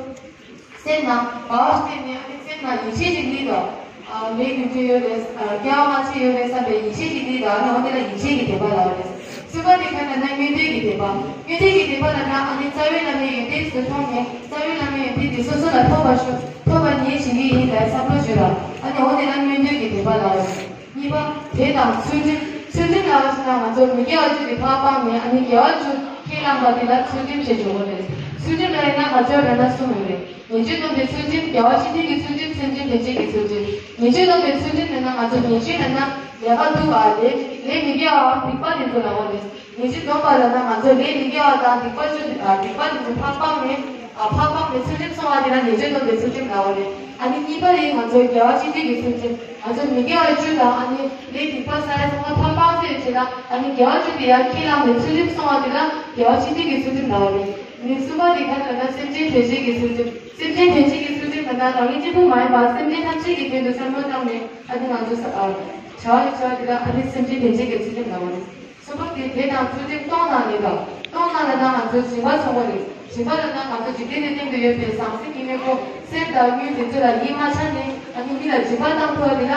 སེམས་ནང་དགའ་བ་སྐྱེས་ནས་ཨ་ནི་སེམས་ནང་ཡིད་ཆེས་ཤིག་སླེབས་དང་། ཨ་ལས་རྒྱུ་འབྲས་ཡོད་རེད། ཨ་སྐྱེ་བ་སྔ་ཕྱི་ཡོད་རེད་བསམ་པའི་ཡིད་ཆེས་ཤིག་སླེབས་དང་། ཨ་ནི་འོ་དེ་ལ་ཡིད་ཆེས་ཀྱི་དད་པ་ལབ་པ་རེད། གསུམ་པ་དེ་ག་ལབ་ན་སྔོན་འདོད་ཀྱི་དད་པ། སྔོན་འདོད་ཀྱི་དད་པ་ལབ་ན་ཨ་ནི་རྩ་བའི་བླ་མའི་ཡོན་ཏན་ཚོ་མཐོང་ནས་རྩ་བའི་བླ་མའི་ཡོན་ཏན་དེ་སོ་སོ་ལ་ཐོབ་པར་ཤོག་ཐོབ་པར་ངས་བྱེད་ཀྱི་ཡིན་ལབ་བསམ་བློ་བཅོས་ལ། ཨ་ནི་འོ་དེ་ལ་སྔོན་འདོད་ཀྱི་དད་པ་ལབ་པ་རེད། གཉིས་པ། དད་དང་ཚུལ་ཁྲིམས། ཚུལ་ཁྲིམས་ལབ་པ་ཟེར་ན་ང་ཚོ་མི་དགེ་བ་བཅུ་དེ་ཕར་སྤངས་ནས་ཨ་ནི་དགེ་བ་བཅུ་ཁས་བླངས་པ་དེ་ལ་ཚུལ་ཁྲིམས་ཞེས་བརྗོད་པ་རེད། ཚུལ་ཁྲིམས་ལབ་ཡིན་ན་ང་ཚོའི་རང་ན་གསུམ་ཡོད་རེད། ཉེས་སྤྱོད་སྡོམ་པའི་ཚུལ་ཁྲིམས། དགེ་བ་ཕྱི་འབྲེལ་གྱི་ཚུལ་ཁྲིམས། སེམས་ཅན་དོན་བྱེད་ཀྱི་ཚུལ་ཁྲིམས། ཉེས་སྤྱོད་སྡོམ་པའི་ཚུལ་ཁྲིམས་ལབ་ན་ང་ཚོ་ཉེས་སྤྱོད་ལབ་ན་ལས་ཀ་སྡུག་པ་ལས་ལས་མི་དགེ་བའམ་སྡིག་པ་དེ་ཚོ་ལབ་པ་རེད། ཉེས་སྤྱོད་སྡོམ་པ་ལབ་ན་ང་ཚོ་ལས་མི་དགེ་བ་དང་སྡིག་པ་བཅུ་ཨ་སྡིག་པ་དེ་ཚོ་ཕར་སྤངས་ནས་ཨ་ཕར་སྤངས་ནས་ཚུལ་ཁྲིམས་སྲུང་བ་དེ་ལ་ཉེས་སྤྱོད་སྡོམ་པའི་ཚུལ་ཁྲིམས་ལབ་པ་རེད། ཨ་ནི་གཉིས་པ་རེད། ང་ཚོ་དགེ་བ་ཕྱི་འབྲེལ་གྱི་ཚུལ་ཁྲིམས། ང་ཚོ་མི་དགེ་བ་བཅུ་དང་ཨ་ནི་ལས་སྡིག་པ་ས་ཡ་ཚང་མ་ཕར་སྤངས་ཚེ་བྱེད་ན་ཨ་ནི་དགེ་བ་བཅུ་དེ་ཡར་ཁས་བླངས་ནས་ཚུལ་ཁྲིམས་སྲུང་བ་དེ་ལ་དགེ་བ་ཕྱི་འབྲེལ་གྱི་ཚུལ་ཁྲིམས་ལབ་པ་རེད། ཨ་ནི་གསུམ་པ་དེ་ག་རེ་ལབ་ན་སེམས་ཅན་དོན་བྱེད་ཀྱི་ཚུལ་ཁྲིམས། སེམས་ཅན་དོན་བྱེད་ཀྱི་ཚུལ་ཁྲིམས་ལབ་ན་རང་ཉིད་གཅིག་པུ་མ་ཡིན་པར་སེམས་ཅན་ཐམས་ཅད་ཀྱི་དོན་དུ་བསམ་བློ་བཏང་ནས་ཨ་ནི་ང་ཚོ་ས་ཨ་བྱ་བ་ཞིག་བྱ་བ་དེ་ལ་ཨ་ནི་སེམས་ཅན་དོན་བྱེད་ཀྱི་ཚུལ་ཁྲིམས་ལབ་པ་རེད། གསུམ་པ་དེ་དད་དང་ཚུལ་ཁྲིམས་སྟོང་དང་ལྡན་པ། སྟོང་དང་ལྡན་ན་ང་ཚོ་སྦྱིན་པ་ཚོགས་པ་རེད། སྦྱིན་པ་ལབ་ན་ང་ཚོ་འཇིག་རྟེན་འདིའི་སྟེང་དུ་ཡོད་པའི་ཟང་ཟིང་གི་དངོས་པོ་གསེར་དང་དངུལ་དེ་ཚོ་ལ་ཡིད་མ་ཆགས་ནས་ཨ་ནི་མི་ལ་སྦྱིན་པ་བཏང་ཐུབ་པ་དེ་ལ་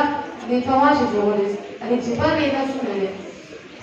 ནི་སྟོང་པ་ཞེས་འབྱུང་བ་རེད། ཨ་ནི་སྦྱིན་པ་ལས་ན་གསུམ་ཡོད་རེད།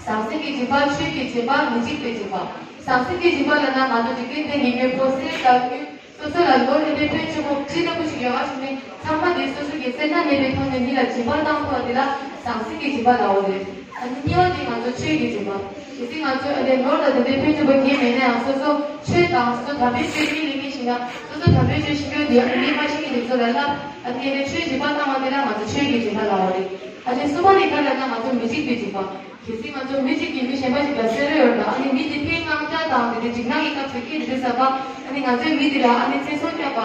ཟང་ཟིང་གི་སྦྱིན་པ། ཆོས་ཀྱི་སྦྱིན་པ། མི་འཇིགས་པའི་སྦྱིན་པ། ཟང་ཟིང་གི་སྦྱིན་པ་ལབ་ན་ང་ཚོ་འཇིག་རྟེན་འདིའི་དངོས་པོ་གསེར་དང་དངུལ། སོ་སོ་ལ་ལོ་རེ་རེ་ཕོན་ཆེན་པོ་ཅི་འདྲ་པོ་ཞིག་ཡོད་པ་ཞིག་ནི་ཚང་མ་དེ་སོ་སོ་གི་སེམས་ནང་གནས་པའི་ཐོག་ནས་མི་ལ་སྦྱིན་པ་བཏང་ཐུབ་པ་དེ་ལ་ཟང་ཟིང་གི་སྦྱིན་པ་ལབ་པ་རེད། ཨ་ནི་གཉིས་པ་དེ་ང་ཚོ་ཆོས་ཀྱི་སྦྱིན་པ། གལ་སྲིད་ང་ཚོས་ཨ་ནི་ནོར་དང་དེ་འདྲའི་ཕོན་ཆེན་པོ་རྒྱན་མེད་ན་ཡང་སོ་སོ་ཆོས་དང་སོ་སོ་དམ་པའི་ཆོས་གཉིས་ལ་གནས་ཤིང་ན་སོ་སོ་དམ་པའི་ཆོས་ཤེས་མཁན་དེ་ཨ་ནི་མི་མ་ཤེས་མཁན་དེ་ཚོ་ལ་ལབ། ཨ་ནི་ཨ་ནི་ཆོས་སྦྱིན་པ་བཏང་བ་དེ་ལ་ང་ཚོ་ཆོས་ཀྱི་སྦྱིན་པ་ལབ་པ་རེད། ཨ་ནི་གསུམ་པ་དེ་ག་རེ་ལབ་ན་ང་ཚོ་མི་འཇིགས་པའི་སྦྱིན་པ། གལ་སྲིད་ང་ཚོ་མི་གཅིག་གིས་མི་གཞན་པ་ཞིག་ལ་བསད་རེས་ཡོད་ན་ཨ་ནི་མི་དེ་ལྷའི་དབང་ཆ་དང་དེ་འདྲའི་འཇིགས་སྣང་གི་སྐབས་སུ་སྐད་འདི་ཟ་བ། ཨ་ནི་ང་ཚོས་མི་དེ་ལ་ཨ་ནི་ཚེ་སྲོག་བསྐྱབས་པ།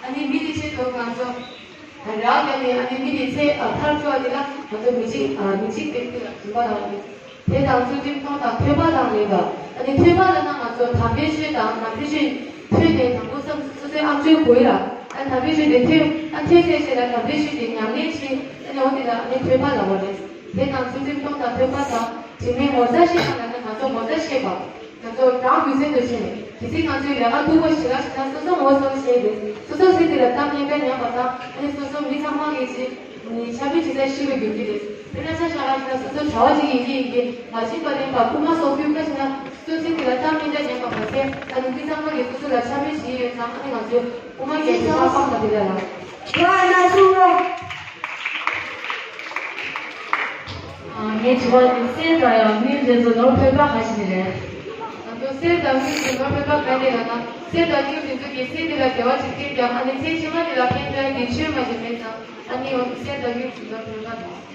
ཨ་ནི་མི་དེ་ཆེད་དུ་ང་ཚོ་རག་བརྒྱབ་ནས་ཨ་ནི་མི་དེ་ཚེ་ཐར་བཅུག་པ་དེ་ལ་ང་ཚོ་མི་གཅིག་མི་གཅིག་དེ་ལ་སྦྱིན་པ་རག་ནས། དད་དང་ཚུལ་ཁྲིམས་སྟོང་དང་ཐོས་པ་དང་ལྡན་པ། ཨ་ནི་ཐོས་པ་ལབ་ན་ང་ཚོ་དམ་པའི་ཆོས་དང་ནང་པའི་ཆོས་ཐོས་ཏེ་དང་པོ་བསམ་སོ་སོའི་ཨམ་ཅོག་གོ་ཡི་ར། ཨ་ནི་དམ་པའི་ཆོས་དེ་ཐོས། ཨ་ཐོས་ཚད་ཆེ་ལ་དམ་པའི་ཆོས་དེ་ཉམས་ལེན་བྱེད། ཨ་ནི་འོ་དེ་ལ་ཨ་ནི་ཐོས་པ་ལབ་པ་རེད། དེ་དང་ཚུལ་ཁྲིམས་སྟོང་དང་ཐོས་པ་དང་། དྲི་མེད་ངོ་མཚར་ཤེས་པ་ལབ་ན་ང་ཚོ་ངོ་མཚར་ཤེས་པ། ང་ཚོ་རང་རྒྱུ་མཚན་དུ་བྱས་ནས་གལ་སྲིད་ང་ཚོའི་ལས་ཀ་སྡུག་པོ་ཞིག་ལ་ཞིག་ན་སོ་སོ་ངོ་སོ་ཤེས་ཏེ་སོ་སོ་སྲིད་དེ་ལ་གཏམ་སྙན་གྲགས་ཉམས་པ་དང་ཨ་ནི་སོ་སོ་མི་ཚང་མ་གིས་ཅི་ནི་ཆ་མེད་བྱེད་ས་ཤི་བའི་རྒྱུ་མཚན་རེད། དཔེར་ན་ཆ་བཞག་པ་ཞིག་ན་སོ་སོ་གྲྭ་པ་ཅིག་ཡིན་གྱི་ཡིན་གྱི་མ་བྱིན་པ་ལེན་པ་རྐུན་མ་སོགས་རྒྱུ་ཁ་ཞིག་ན། སོ་སོའི་དེ་ལ་གཏམ་སྙན་གྲགས་ཉམས་པ་མ་ཟད་ཨ་ནི་མི་ཚང་མ་གིས་སོ་སོ་ལ་ཆ་མེད་བྱེད་ཡོད་ཙང་ཨ་ནི་ང་ཚོས་དབུ་མ་རྒྱལ་ཁྲིམས་ཁ་སྤངས་པ་དེ་ལ་ལ། ཡ་ན་སུ་རོ། ངའི་དྲི་བ་འདི་གསེར་དང་ཡང་དངུལ་དེ་ཚོ་ནོར་ཕོད་པ་ག་ཞིག་རེད། ང་ཚོ་གསེར་དང་དངུལ་དེ་ནོར་ཕོད་པ་ག་རེ་ལ་ན་གསེར་དང་དངུལ་དེ་ཚོ་གིས་ཚེ་འདི་ལ་བདེ་བ་ཞིག་སྟེར་ཀྱང་ཨ་ནི་ཚེ་ཕྱི་མ་དེ་ལ་ཕན་ཐོགས་ཀྱི་ཆོས་མ་ཞིག་མེད་ཙང་ཨ་ནི་འོ་གསེར་དང་དངུལ་དེ་ནོར་ཕོད་པ་དང་།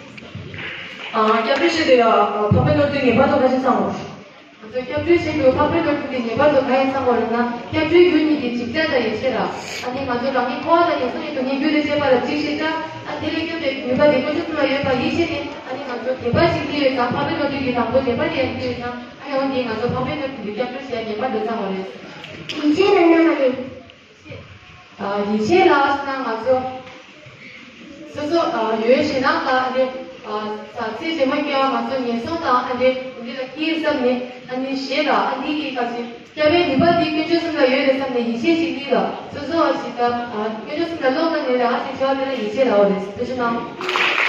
སྐྱབས་འགྲོ་ཞུ་དུས་ཡང་འཕགས་པའི་ནོར་བུ་ངེས་པར་དུ་ག་ཞིག་བསམ་འོང་། ང་ཚོ་སྐྱབས་འགྲོའི་ཆེད་དུ་འཕགས་པའི་ནོར་བུ་འདི་ངེས་པར་དུ་གང་ཡིན་བསམ་དགོས་རེད་ན། སྐྱབས་འགྲོའི་རྒྱུ་གཉིས་ཏེ་འཇིགས་བྱ་དང་ཡིད་ཆེས་ལ། ཨ་ནི་ང་ཚོ་རང་ཉིད་འཁོར་བ་དང་ངན་སོང་གི་སྡུག་བསྔལ་རྒྱུ་དང་བཅས་པ་ལ་འཇིགས་ཤིང་སྐྲག་ཨ་དེ་ལས་སྐྱོབ་པའི་ནུས་པ་དེ་དཀོན་མཆོག་གསུམ་ལ་ཡོད་པར་ཡིད་ཆེས་ཏེ། ཨ་ནི་ང་ཚོ་དད་པ་ཞིག་སླེབས་ཡོད་ཙང་འཕགས་པའི་ནོར་བུ་གི་དང་པོ་དད་པ་དེ་ཡང་སླེབས་ཡོད་ཙང་ཨ་ནི་འོ་འདི་ང་ཚོ་འཕགས་པའི་ནོར་བུ་འདི་སྐྱབས་འགྲོ་ཞེས་ངེས་པར་དུ་བསམ་དགོས་རེད། ཡིད་ཆེས་ལ་ན་མ་ནི། ཡིད་ཆེས་ལ་ཟེར་ན་ང་ཚོ་སོ་སོ་ཡོད་ཞེ་ནང་ལ་ཨ་ནི་ཚེ་རྗེས་མ་སྐྱེ་བ་ང་ཚོ་ངན་སོང་དང་ཨ་ནི་འདི་ལ་སྐྱེས་བསམ་ནས་ཨ་ནི་ཞེ་ལ་ཨ་ནི་གི་ག་ཚོད་སྐྱབས་པའི་ནུས་པ་འདི་དཀོན་མཆོག་གསུམ་ལ་ཡོད་རེད་བསམ་ནས་ཡིད་ཆེས་ཤིག་ནི་ལ་སོ་སོ་ཞིག་ད་དཀོན་མཆོག་གསུམ་ལ་ཀློག་ན་ནི་ལ་ཨ་ནི་བྱ་བ་དེ་ལ་ཡིད་ཆེས་ལ་འོ་རེད། ཐུགས་རྗེ་གནང་།